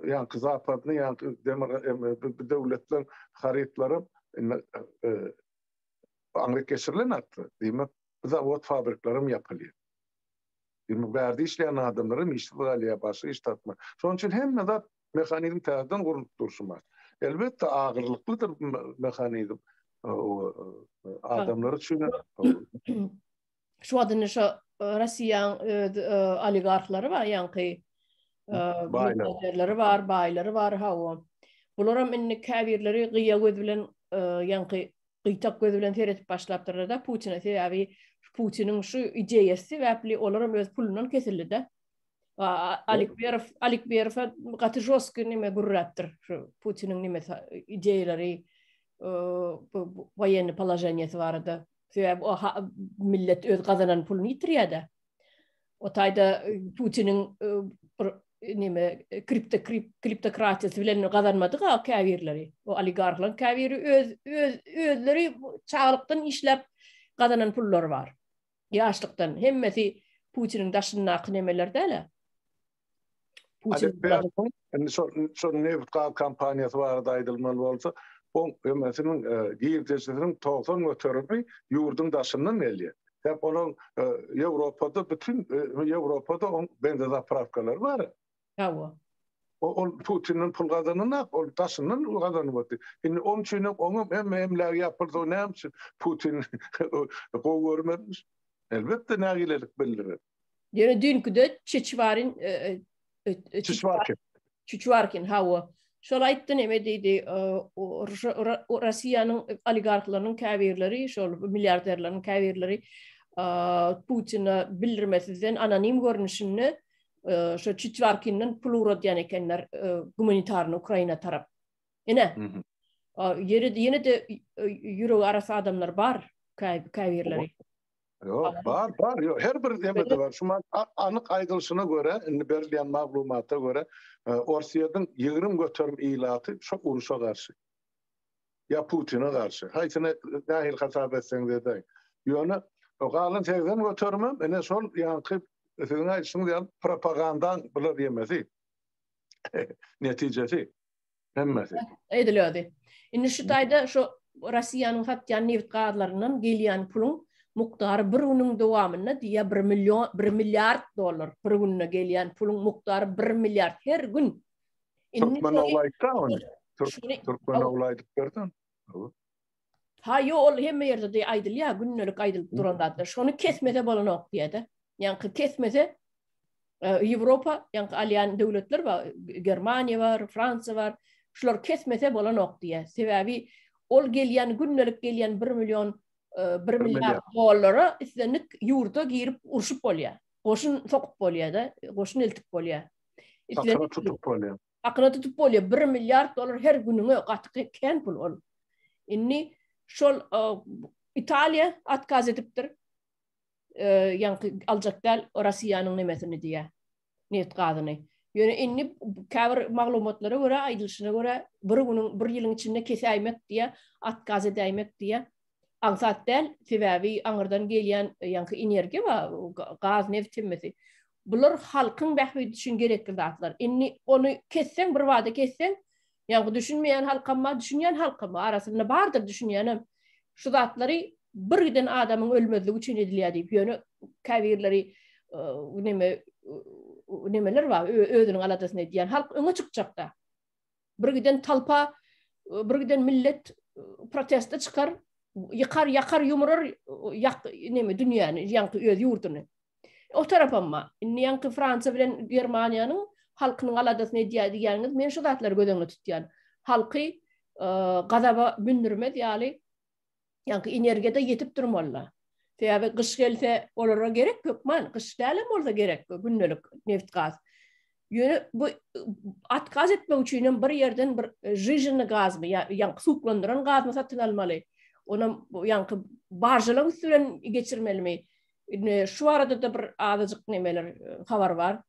ýaňky zapadny ýaňky demir bu döwletler harytlary indi aňryk geçirilen atly. Diýmek, bu zawod fabriklerem ýapylýar. Diýmek, bärde işleýän adamlar hem işsiz galýar, başga iş tapman. Şonuň üçin hemme zat mehanizm täzeden gurlup durşy bar. Elbetde agyrlyklydyr mehanizm adamlar üçin. Şu wagt indi şo Russiýaň öz oligarhlary bar, ýaňky baýlary bar, baýlary bar, hawa. Bularam indi käbirleri gyýa göz bilen, ýaňky gyýtak göz bilen seredip başlapdyrlar-da Putine, sebäbi Putiniň şu ideýasy sebäpli olaram öz pulundan kesildi-de. Alikberow, Alikberow gaty žostky nime gürräpdir şu Putiniň nimesi ideýalary, bu woýennyý položeniýesi barada. Sebäbi o millet öz gazanan puluny ýitirýär-de. O taýda e, Putiniň e, bir neme kripto kriptokratiýasy bilen gazanmadyk ha käbirleri. O oligarhlaryň käbiri öz öz özleri çagalykdan işläp gazanan pullary bar. Ýaşlykdan hemmesi Putiniň daşyndaky nemeler däl-ä. Putin indi şol şol nebit gaz kompaniýasy barada aýdylmaly bolsa, oň hemmesiniň e, girdejisiniň 90 göterimi ýurduň daşyndan gelýär. Sebäp olaň e, Ýewropada bütün e, Ýewropada oň benzozapravkalary bar. Hawa. Ol Putinden pul gazananak, ol daşyndan gazanyp otyr. Indi oň üçin hem oňam hemme emlägi ýapylsa, näme üçin Putin gowy görmezmiş? Elbetde nägilelik bildirer. Ýöne düýnküde Çeçwarin Çiçwarkin. Çiçwarkin hawa. Şol aýtdy neme diýdi, Russiýanyň oligarhlarynyň käbirleri, şol milliarderleriň käbirleri Putine bildirmesizden anonim görnüşinde şo Çitwarkinden pul ugradýan ekenler gumanitarny Ukraina tarap. Ine. Ýere ýene-de ýüregi arassa adamlar bar käbirleri. Ýok, bar, bar, ýok. Her bir demede bar. Şu anyk aýdylyşyna görä, indi berilýän maglumata görä, e, Orsýetiň 20% ilaty şu uruşa garşy. Ýa Putine garşy. Haýsyny nähili hasap etseňiz edäý. Ýöne o galan 80 göterimem ine şol ýaňky siziň aýdyşyňyz ýaly propagandaň bular ýemesi. Netijesi. Hemmesi. Edil özi. Indi şu taýda şu Russiýanyň satýan neft gazlaryndan gelýän puluň mukdary bir günüň dowamynda diýýär 1 million 1 milliard dollar bir günde gelýän puluň mukdary 1 milliard her gün. Indi Türkmen ogly aýtdy ony. Türkmen ogly aýdyp berdi. Ha ýo ol hemme ýerde de aýdylýar, gündelik aýdylyp duran zatlar. Şony kesmese bolanok diýýär-de. Ýaňky kesmese Ýewropa, ýaňky alýan döwletler bar, Germaniýa bar, Fransiýa bar. Şular kesmese bolanok diýýär. Sebäbi ol gelýän gündelik gelýän 1 million 1 milliard dollara islendik ýurda girip urşup bolýar. Goşun sokup bolýar-da, goşun eltip bolýar. Hakyna tutup bolýar. Hakyna tutup bolýar. 1 milliard dollar her günüňe gaty kän pul ol. Indi şol Italiýa otkaz edipdir. Ýaňky aljak däl Russiýanyň nemesini diýýär. Neft gazyny. Ýöne indi käbir maglumatlara görä, aýdylyşyna görä, bir günüň, bir ýylyň içinde kesäýmek diýýär, otkaz edäýmek diýýär. Aňsat däl, sebäbi aňyrdan gelýän ýaňky energiýa bar, gaz, neft hemmesi. Bular halkyň bähbidi üçin gerekli zatlar. Indi ony kesseň, bir bada kesseň, ýaňky düşünmeýän halkam bar, düşünýän halkam bar. Arasynda bardyr düşünýänem. Şu zatlary bir giden adamyň ölmezligi üçin edilýär diýip, ýöne käbirleri neme nemeler bar, özüniň aladasyny edýän halk öňe çykjakda. Bir giden talpa, bir giden millet proteste çykar, ýykar, ýakar, ýumurar ýak neme dünýäni, ýaňky öz ýurduny. O tarapam bar. Indi ýaňky Fransiýa bilen Germaniýanyň halkynyň aladasyny edýär diýýäniňiz, men şu zatlary göz öňünde tutýan. Halky gazaba mündürmez ýaly Ýaňky energiýada ýetip durmalylar. Sebäbi gyş gelse olara gerek hökman, gyş dälem bolsa gerek gündelik neft gaz. Ýöne bu otkaz etmek üçin hem bir ýerden bir žiženi gazmy ýa ýaňky suwuklandyran gazmy satyn almaly. Onam ýaňky baržalaryň üsti bilen geçirmelimi? Indi şu barada-da bir azajyk nemeler habar bar.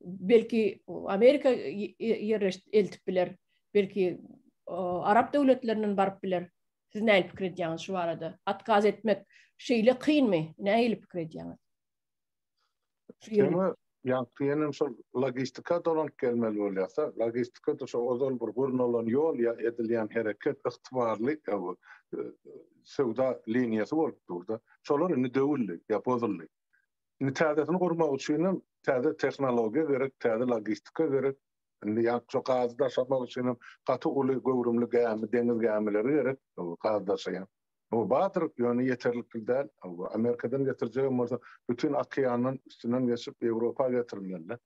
Belki Amerika ýerleşip eltip biler. Belki arap döwletlerinden baryp biler. Siz nähili pikir edýäňiz şu barada? Otkaz etmek şeýle kynmy? Nähili pikir edýäňiz? Şeýle ýaňky ýenem şol logistika dolanyp gelmeli bolýarsa, logistika-da şo ozal bir gurnalan ýol ýa edilýän hereket ygtybarly söwda liniýasy bolup dur-da. Şolar indi döwüldi ýa bozuldy. Indi täzesini gurmak üçin hem täze tehnologiýa gerek, täze logistika gerek. Indi ýa şo gazy daşamak üçin hem gaty uly göwrümli gämi, deňiz gämileri gerek, gaz daşaýan. Bu bardyr, ýöne ýeterlikli däl. Amerikadan getirjegem bolsa, bütin okeandan üstünden geçip Ýewropa getirmeli.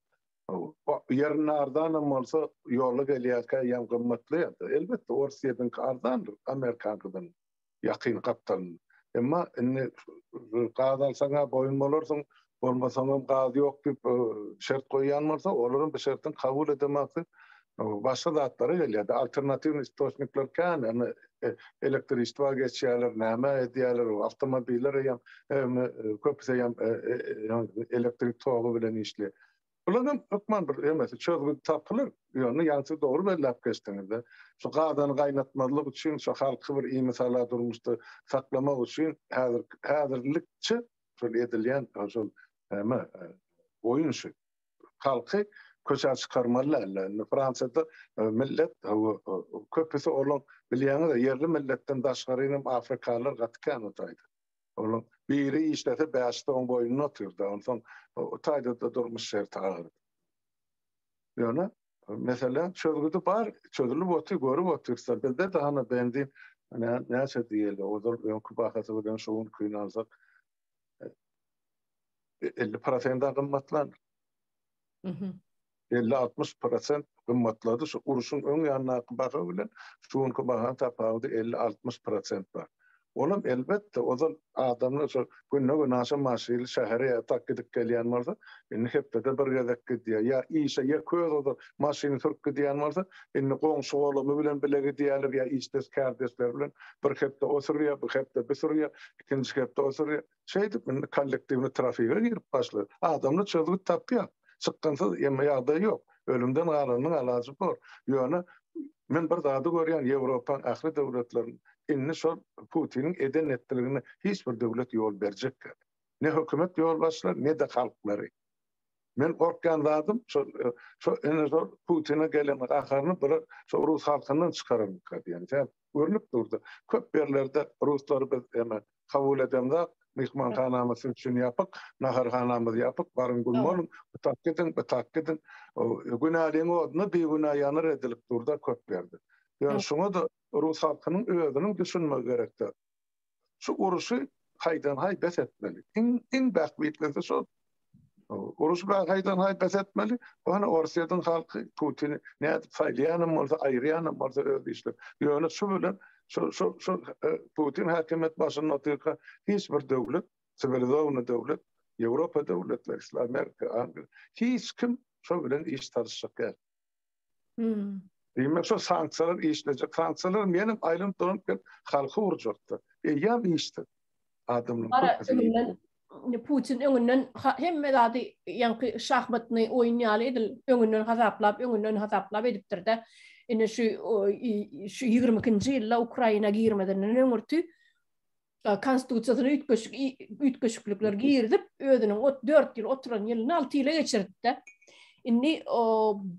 Ýerinde arzanam bolsa, ýola gelýärkä ýa gymmatly. Elbetde, Orsýetiňki arzandyr Amerikaňkydan. ýakyn gapdalynda. Emma indi gaz alsaň-a boýun bolarsyň, bolmasaňam gaz ýok diýip şert goýýan bolsa, olaram bu şertiň kabul edemezdi. Başga zatlara gelýär. Alternatiwnyý istoçnikler kän, ýagny elektriçtwa geçýärler, näme edýärler, awtomobiller hem köpüsi hem elektrik togy bilen işleýär. Bularyň hökman bir hemmesi çözgüdi tapylar. Ýöne ýaňy siz dogry belläp geçdiňiz-de. Şu gazany gaýnatmazlyk üçin, şu halky bir imisala durmuşda saklamak üçin häzir häzirlikçe şol edilýän şol näme oýun şu. Halky köçä çykarmaly däldi. Indi Fransiýada millet köpüsi olaň bilýäňiz ýerli milletden daşgarynam afrikalylar gaty kän o taýda. Onuň biri işlese bäşisi oň boýnunda otyrdy. Onsoň o taýda-da durmuş şerti agyr. Ýöne mesele çözgüdi bar, çözülip otyr, görüp otyrsa, bizde-de hany benzin näçe diýeli, ozal öňki bahasy bilen şu günkini alsak 50 prosent gymmatlan. 50-60 prosent gymmatlady. Şu urşuň öň ýanyndaky baha bilen şu günki bahanyň tapawudy 50-60 prosent bar. Olam elbetde ozal adamlar şol günde-günaşa maşynly şähere ýa tak gidip gelýän bolsa, indi hepdede bir gezek gidýär. Ýa işe ýeke özi ozal maşyny sürüp gidýän bolsa, indi goňşy-golamy bilen bile gidýärler ýa işdeş kärdeşleri bilen bir hepde o sürýär, bir hepde bi sürýär, ikinji hepde o sürýär. Şeýdip indi kollektiwnyý trafige girip başlady. Adamlar çözgüt tapýar. Çykgynsyz emma ýagdaý ýok. Ölümden galanyň alajy bor. Ýöne men bir zady görýän Ýewropaň ähli döwletlerinde indi şol Putiniň eden etdiligine hiç bir döwlet ýol berjek däl. Ne hökümet ýolbaşçylary ne-de halklary. Men gorkýan zadym şol şo indi şol Putine gelen gaharyny bular şo rus halkyndan çykararmyka diýen. Sebäp görnüp durdy. Köp ýerlerde ruslary biz eme kabul edemzok, myhmanhanamyz siz üçin ýapyk, naharhanamyz ýapyk, baryň güm boluň, bu tak gidiň, bu tak gidiň. Günäliň oduna bigünä ýanar edilip durda köp ýerde. Ýöne şuňa-da rus halkynyň özüniň düşünmegi gerekdi. Şu uruşy haýdan-haý bes etmeli. Iň iň bähbitlisi şol. Uruşy haýdan-haý bes etmeli. Bu hany Orsýetiň halky Putini nädip saýlaýanam bolsa, aýyrýanam bolsa öz işleri. Ýöne şu bilen şu şu şu Putin häkimiýet başynda otyrka hiç bir döwlet, siwilizowanyý döwlet, Ýewropa döwletleri, işte Amerika, Angliýa hiç kim şo bilen iş salyşjak däl. Diýmek şo sanksiýalar işlejek. Sanksiýalar menem aýlanyp dolanyp gelip halky urjakdy. Eýýäm işsiz. Adamlaryň Gara öňünden Putin öňünden hemme zady ýaňky şahmatny oýun ýaly edil öňünden hasaplap, öňünden hasaplap edipdir-de. Ine şu şu 22-nji ýylda Ukraina girmeden öňürti konstitusiýasyna üýtgeşik üýtgeşiklikler girizip, özüniň ot 4 ýyl oturan ýylyny 6 ýyla geçirdi. Indi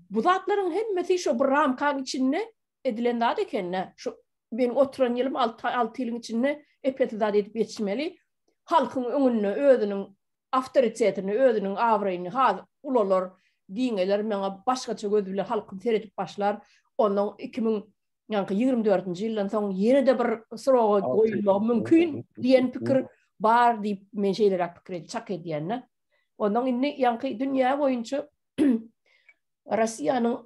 bu zatlaryň hemmesi şu bir ramkaň içinde edilen zat ekende, şu meniň oturan ýylym 6 6 ýylyň içinde epesi zat edip ýetişmeli. Halkyň öňünde özüniň awtoritetini, özüniň abraýyny has ulalar, giňeler, meňe başgaça göz bilen halkym seredip başlar. Ondan 2000 ýaňky 24-nji ýyldan soň ýene-de bir sroga goýulmagy mümkin diýen pikir bar diýip men şeýleräk pikir edip çak edýän-de. Ondan indi ýaňky dünýä boýunça Russiýanyň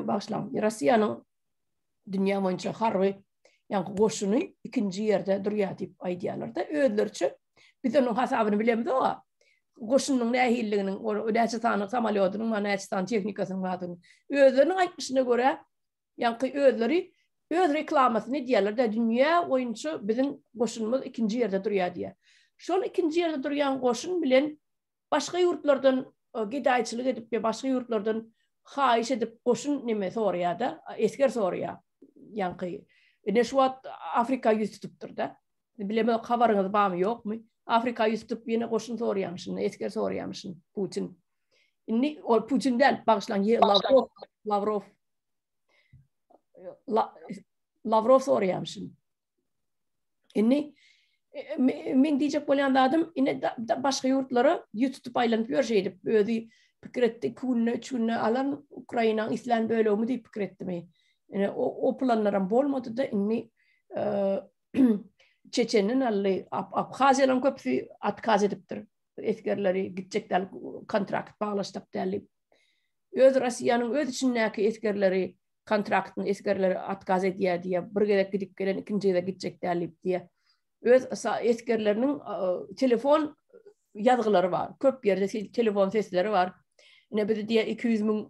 bagyşlaň, Russiýanyň dünýä boýunça harby ýaňky goşuny ikinji ýerde durýar diýip aýdýarlar-da özleriçe. Biz onuň hasabyny bilemzok. Goşunyň nähililiginiň, näçe sany samolýodynyň bar, näçe sany tehnikasynyň bardygyny. Özleriniň aýtmyşyna görä, ýaňky özleri öz reklamasyny edýärler-de, dünýä boýunça biziň goşunymyz ikinji ýerde durýar diýýär. Şol ikinji ýerde durýan goşun bilen başga ýurtlardan gedaýçylyk edip ýa başga ýurtlardan haýyş edip goşun neme soraýar-da, esger soraýar. Ýaňky ine şu wagt Afrika ýüz tutupdyr-da. Bilemok habaryňyz barmy ýokmy? Afrika ýüz tutup ýene goşun soraýamyşyn, esger soraýamyşyn Putin. Indi ol Putin däl, bagyşlaň, Lawrow, Lawrow. Lawrow soraýamyşyn. Indi e, men diýjek bolýan zadym, ine başga ýurtlara ýüz tutup aýlanyp ýör şeýdip, özi pikir etdi, 2 günde, 3 günde alan Ukrainanyň islän bölegimi diýip pikir etdimi. Ine o, o planlaram bolmady-da, indi e, Çeçenden aldy, Abhaziýalaryň köpüsi otkaz edipdir. Esgerleri gitjek däl, kontrakt baglaşjak däl diýip. Öz Russiýanyň öz içindäki esgerleri kontraktyny esgerleri otkaz edýär diýýär. Bir gezek gidip gelen ikinji gezek gitjek däl diýip diýýär. Öz esgerleriniň telefon ýazgylary bar. Köp ýerde telefon sesleri bar. Ine bizi diýýär 200 müň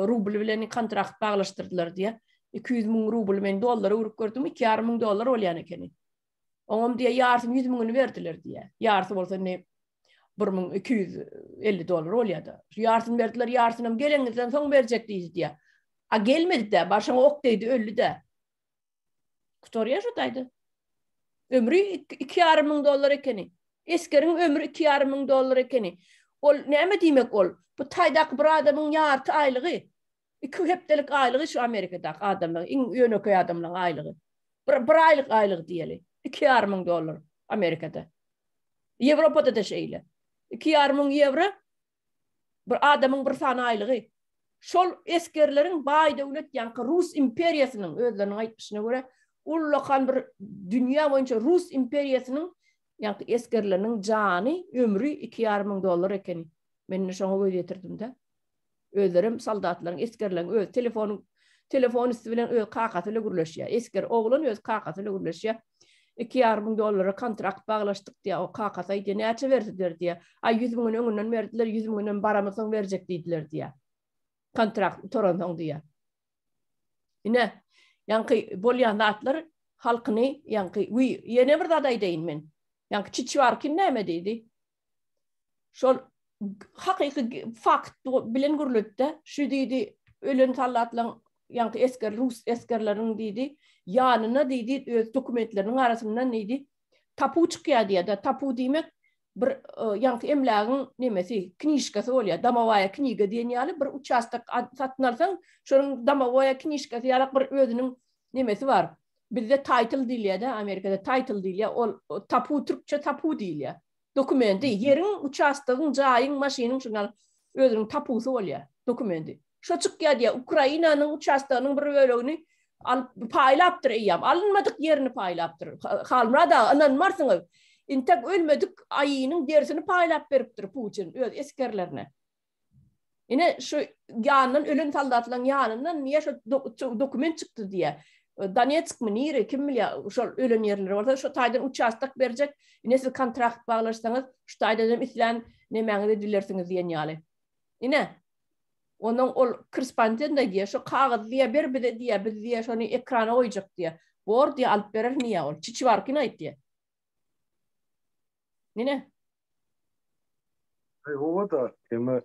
rubl bilen kontrakt baglaşdyrdylar diýýär. 200 müň rubl men dollara öwrüp gördüm, 2,5 müň dollar bolýan ekeni. Oňam diýýär ýarsyny 100 müňüni berdiler diýýär. Ýarsy bolsa indi 1250 dollar bolýar-da. Şu ýarsyny berdiler, ýarsynam geleňizden soň berjek diýdi diýýär. A gelmedi-de, barşaňa ok degdi, öldi-de. Gutarýar şu taýda. Ömri 2,5 müň dollar ekeni. Esgeriň ömri 2,5 müň dollar ekeni. Ol näme diýmek ol? Bu taýdaky bir adamyň ýarty aýlygy. Iki hepdelik aýlygy şu Amerikadaky adamlaryň, iň ýönekeý adamlaryň aýlygy. Bir, bir aýlyk aýlygy diýeli. 2,5 müň dollar Amerikada. Ýewropada-da şeýle. 2,5 müň ýewro bir adamyň bir sany aýlygy. Şol esgerleriň baý döwlet ýaňky Rus imperiýasynyň özleriniň aýtmyşyna görä ullakan bir dünýä boýunça Rus imperiýasynyň ýaňky esgerleriniň jany, ömri 2,5 müň dollar ekeni. Men indi şoňa göz ýetirdim-de. Özlerem soldatlaryň, esgerleriň öz telefonyň telefon üsti bilen öz kakasy bilen gürleşýär. Esger oglan öz kakasy bilen gürleşýär. 2,5 müň dollara kontrakt baglaşdyk diýýär. O kakasy aýdýar, näçe berdiler diýýär. Aý 100 müňüni öňünden berdiler, 100 müňünem baramyzsoň berjek diýdiler diýýär. Kontrakt gutaransoň diýýär. Ine, ýaňky bolýan zatlar halkyny ýaňky ýene bir zat aýdaýyn men. Ýaňky Çiçwarkin näme diýdi? Şol hakyky fakt bilen gürletdi. Şu diýdi, ölen soldatlaryň, ýaňky esger, rus esgerleriniň diýdi, ýanyna diýdi, öz dokumentleriniň arasyndan diýdi, tapu çykýar diýýär-de. Tapu diýmek bir e, ýaňky emlägiň nemesi, knişkasy bolýar. Domowaýa kniga diýen ýaly bir uçastok satyn alsaň, şonuň domowaýa knişkasy ýalak bir özüniň nemesi bar. Bizde title diýilýär-de, Amerikada title diýilýär. Ol tapu türkçe tapu diýilýär. Dokumenti, ýeriň, uçastogyň, jaýyň, maşynyň şuňa özüniň tapusy bolýar, dokumenti. Şo çykýar diýýär, Ukrainanyň uçastogynyň bir bölegini alyp paýlapdyr eýýäm. Alynmadyk ýerini paýlapdyr. Halmyrat aga, ynanmarsyňyz. Intek ölmedik aýynyň derisini paýlap beripdir Putin öz esgerlerine. Ine şu ýanyndan ölen soldatlaryň ýanyndan niýe şu dokument çykdy diýýär. Donetskmi nire kim bilýär şol ölen ýerleri bolsa şu taýdan uçastok berjek. Ine siz kontrakt baglaşsaňyz şu taýdan hem islän nemäňizi edilersiňiz diýen ýaly. Ine Onuň ol korrespondent diýýär, şu kagyzy diýýär, ber bize diýýär, biz diýýär, şony ekrana goýjak diýýär. Bor diýýär, alyp bererin diýýär ol. Çiçiwarkin aýtýar. Ine. Aý hawa-da, eme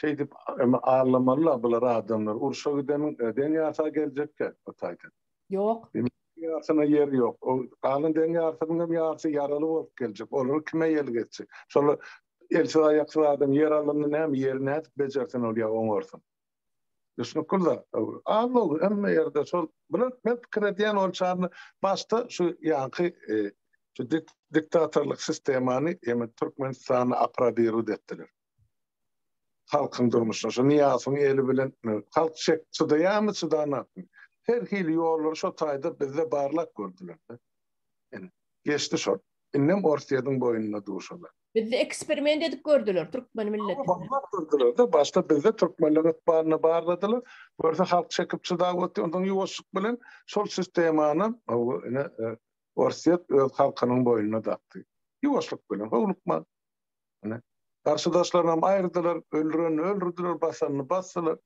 şeýdip eme allamaly-la bular adamlar. Urşa gideniň deň ýarsa geljekkä o taýdan. Ýok. Deň ýarsyna ýer ýok. O galan deň ýarsynyň hem ýarsy ýaraly bolup geljek. Olary kime ýel geçjek? Şol elsiz aýaksyz adam ýer alanda näme ýeri nädip bejersin ol ýa oňarsyn? Düşnükli zat. Allow hemme ýerde şol. Bular men pikir edýän ol çarny başda şu ýaňky e, şu dik, diktatorlyk sistemany ýa Türkmenistany aprobirut etdiler. Halkyň durmuşyna şu Nyýazowyň eli bilen halk çek çydaýarmy çydanakmy? Her hili ýollary şo taýda bizde barlap gördüler. Ine, geçdi şol. Indem Orsýetiň boýnuna duşalar. Bizde eksperiment edip gördüler türkmen milletini. Barlap gördüler-de, başda bizde türkmenleriň ykbalyny barladylar. Görse halk çekip çydap otyr, onsoň ýuwaşlyk bilen şol sistemany ine e, Orsýet öz halkynyň boýnuna dakdy. Ýuwaşlyk bilen, howlukman. Ine, garşydaşlarynam aýyrdylar, öldürenini öldürdiler, basanyny basdylar.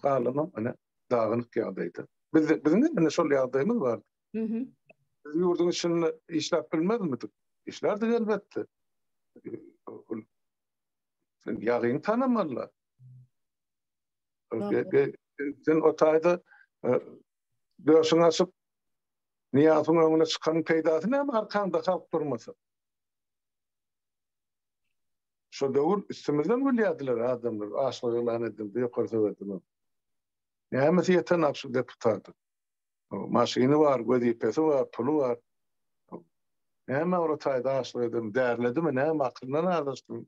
Galanam ine dagynyk ýagdaýda. Bizde biziň hem ine şol ýagdaýymyz bar. Biz ýurduň içinde işläp bilmezmidik? Işlärdik elbetde. Sen ýagyňy tanamalylar. Sen o taýda e, döşüňi açyp Nyýazowyň öňüne çykanyň peýdasy näme arkaňda halk durmasa? Şo döwür üstümizden gülýärdiler adamlar, açlyk yglan edildi, ýokary sowetden. Nämesi ýetenak şu deputatyň? Maşyny bar, wezipesi bar, puly bar. Näme ol taýda açlyk eden, därledimi, näme akylyndan azaşdymy?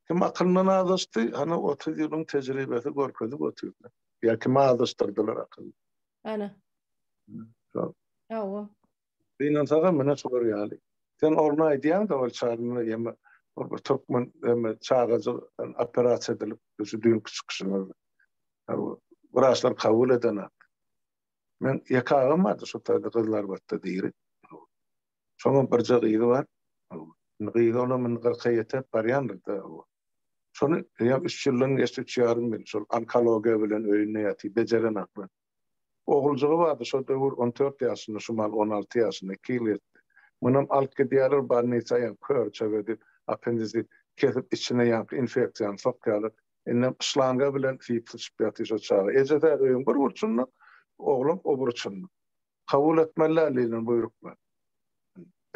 Kim akylyndan azaşdy, hany 30 ýylyň tejribesi görkezip otyrdy. Ýa kimi azaşdyrdylar akylyny. Ana. Hawa. Gynansagam mine şular ýaly. Sen orny aýdýaň-da ol çagyna ýeme ol bir türkmen eme çagajyk operasiýa edilip şu düýnki çykyşyňyzda. Wraçlar kabul edenak. Men ýeke agam bardy şu taýda Gyzylarbatda diri. Şoňam birje gyzy bar. Indi gyzy olam indi kyrka ýetip barýandyr-da. Şony eýýäm üç ýyldan geçdi, üç ýarym ýyl şol onkologiýa bilen öýünde ýatyr, bejerenaklar. Oguljygy bardy şo döwür 14 ýaşynda, şu mal 16 ýaşynda, iki ýyl geçdi. Munam alyp gidýärler bolnisa ýaňky kör çöge diýip, appendisit kesip içine ýaňky infeksiýany sokýarlar. Indem şlanga bilen siýip syçyp ýatyr şo çaga. Ejesi-ä öýüň bir burçunda, oglam o burçunda. Kabul etmeli däl diýlen buýruk bar.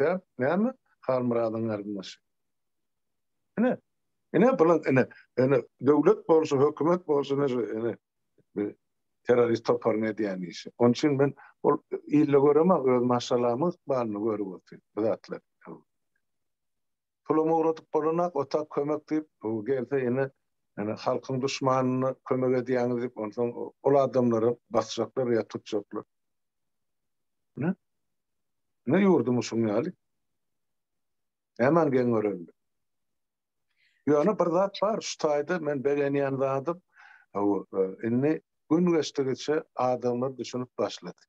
Sebäp näme? Halmyradyň garyndaşy. Ine, ine bular ine, ine döwlet bolşy, hökümet bolşy ine şu ine terrorist toparyň edýän işi. Onuň üçin men ol ilde göremok, öz maşgalamyň ykbalyny görüp otyryn bu zatlar. Pulam ugradyp bolanak, otag kömek diýip, gelse ýene ýene halkyň duşmanyna kömek edýäňiz diýip, onsoň ol adamlary basjaklar ýa tutjaklar. Ine. Ine ýurdumyz şuň ýaly. Nämäni geň göreli? Ýöne bir zat bar, şu taýda men begenýän zadym, Hawa, indi gün geçdigiçe adamlar düşünip başlady.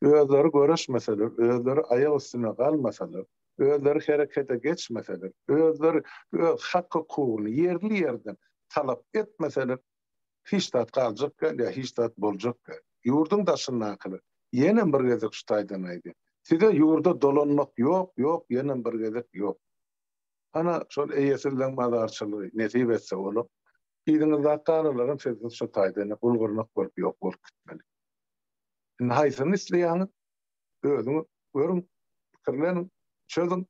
Özleri göreşmeseler, özleri aýak üstüne galmasalar, özleri herekete geçmeseler, özleri öz hak-hukugyny ýerli-ýerden talap etmeseler, hiç zat galjak däl ýa hiç zat boljak däl. Ýurduň daşyndakylar, ýenem bir gezek şu taýdan aýdýan, size ýurda dolanmak ýok, ýok, ýenem bir gezek ýok. Ana, şol eýesizleň mazarçylygy nesip etse olam, yzyňyzdaky galanlaram sizsiz şu taýda ine gul-gyrnak bolup ýok bolup gitmeli. Indi haýsyny isleýäňiz, özüňiz görüň, pikirleniň, çözüň.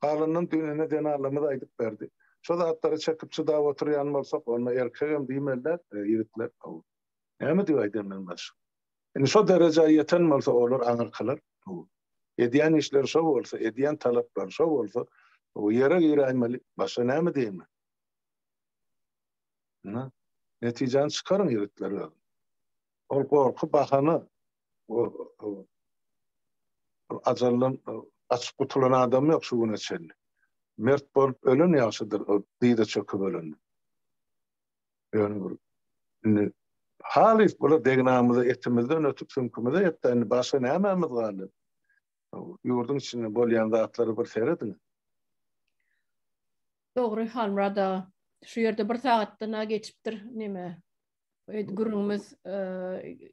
Galanynam düýn ene zenanlarymyz aýdyp berdi. Şo zatlara çekip-çydap oturýan bolsak, onda erkegem diýmeli däl, ýigitler. Näme diýip aýdaýyn men başga? Indi şo derejä ýeten bolsa olar aňyrkylar. Edýän işleri şo bolsa, edýän talaplary şo bolsa, ýere giräýmeli. Başga näme diýeýin men? Ine, netijäni çykaryň ýigitler özüňiz. Ol gorky bahana. Ajaldan gaçyp gutulan adam ýok şu güne çenli. Mert bolup ölen ýagşydyr, dyza çöküp ölenden. Ýöne bir indi halys bular degnamyza etimizden ötüp süňkümize ýetdi. Indi başga nämämiz galdy? Ýurduň içinde bolýan zatlara bir serediň. Dogry Halmyrat aga. Şu ýerde bir sagatdan-a geçipdir neme. Gürrüňimiz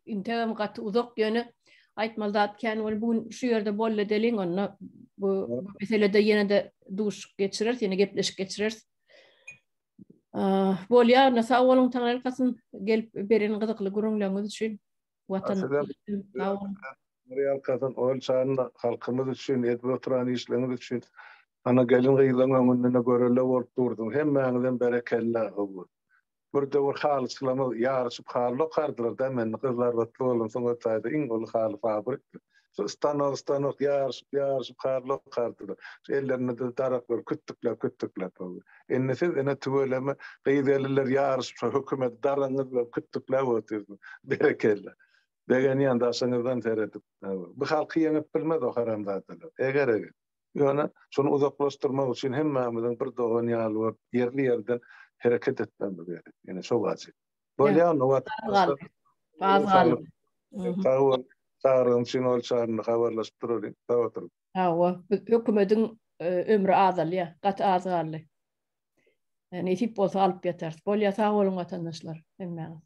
integem gaty uzak ýöne aýtmaly zat kän bol. Bu gün şu ýerde boldy edeliň onda bu meselede ýene-de duşuşyk geçireris, ýene gepleşik geçireris. Bolýar, onda sag boluň Taňryýalkasyn gelip beren gyzykly gürrüňleriňiz üçin. Watan sag boluň. Taňryýalkasyn ol çanda halkymyz üçin edip oturan işleriňiz üçin ana gelin-gyzlaryň öňünde görelde bolup durduň. Hemmäňizem berekella. Bir döwür halyçylarymyz ýaryşyp haly okardylar-da, men Gyzylarbatly bolansoň o taýda iň uly haly fabrikdi. Şu stanok-stanok ýaryşyp, ýaryşyp haly okardylar. Şu ellerinde-de daraklar kütdükläp-kütdükläp. Indi siz ine tüweleme gyz-gelinler ýaryşyp şu hökümeti daragyňyz bilen kütdükläp otyrsyňyz. Berekella. Begenýän daşyňyzdan seredip. Bu halky ýeňip bilmez o haramzadalar. Eger-eger. Ýöne şony uzaklaşdyrmak üçin hemmämiziň bir dogan ýaly bolup ýerli-ýerden hereket etmegimiz gerek. Ýene şo wajyp. Bolýa onda watandaşlar. Az galdy. Sag bol. Çagyrygyň üçin ol çarynda habarlaşyp duralyň. Sag oturyň. Hawa, hökümediň ömri azalýar. Gaty az galdy. Nesip bolsa alyp ýatarys. Bolýa sag boluň watandaşlar hemmäňiz.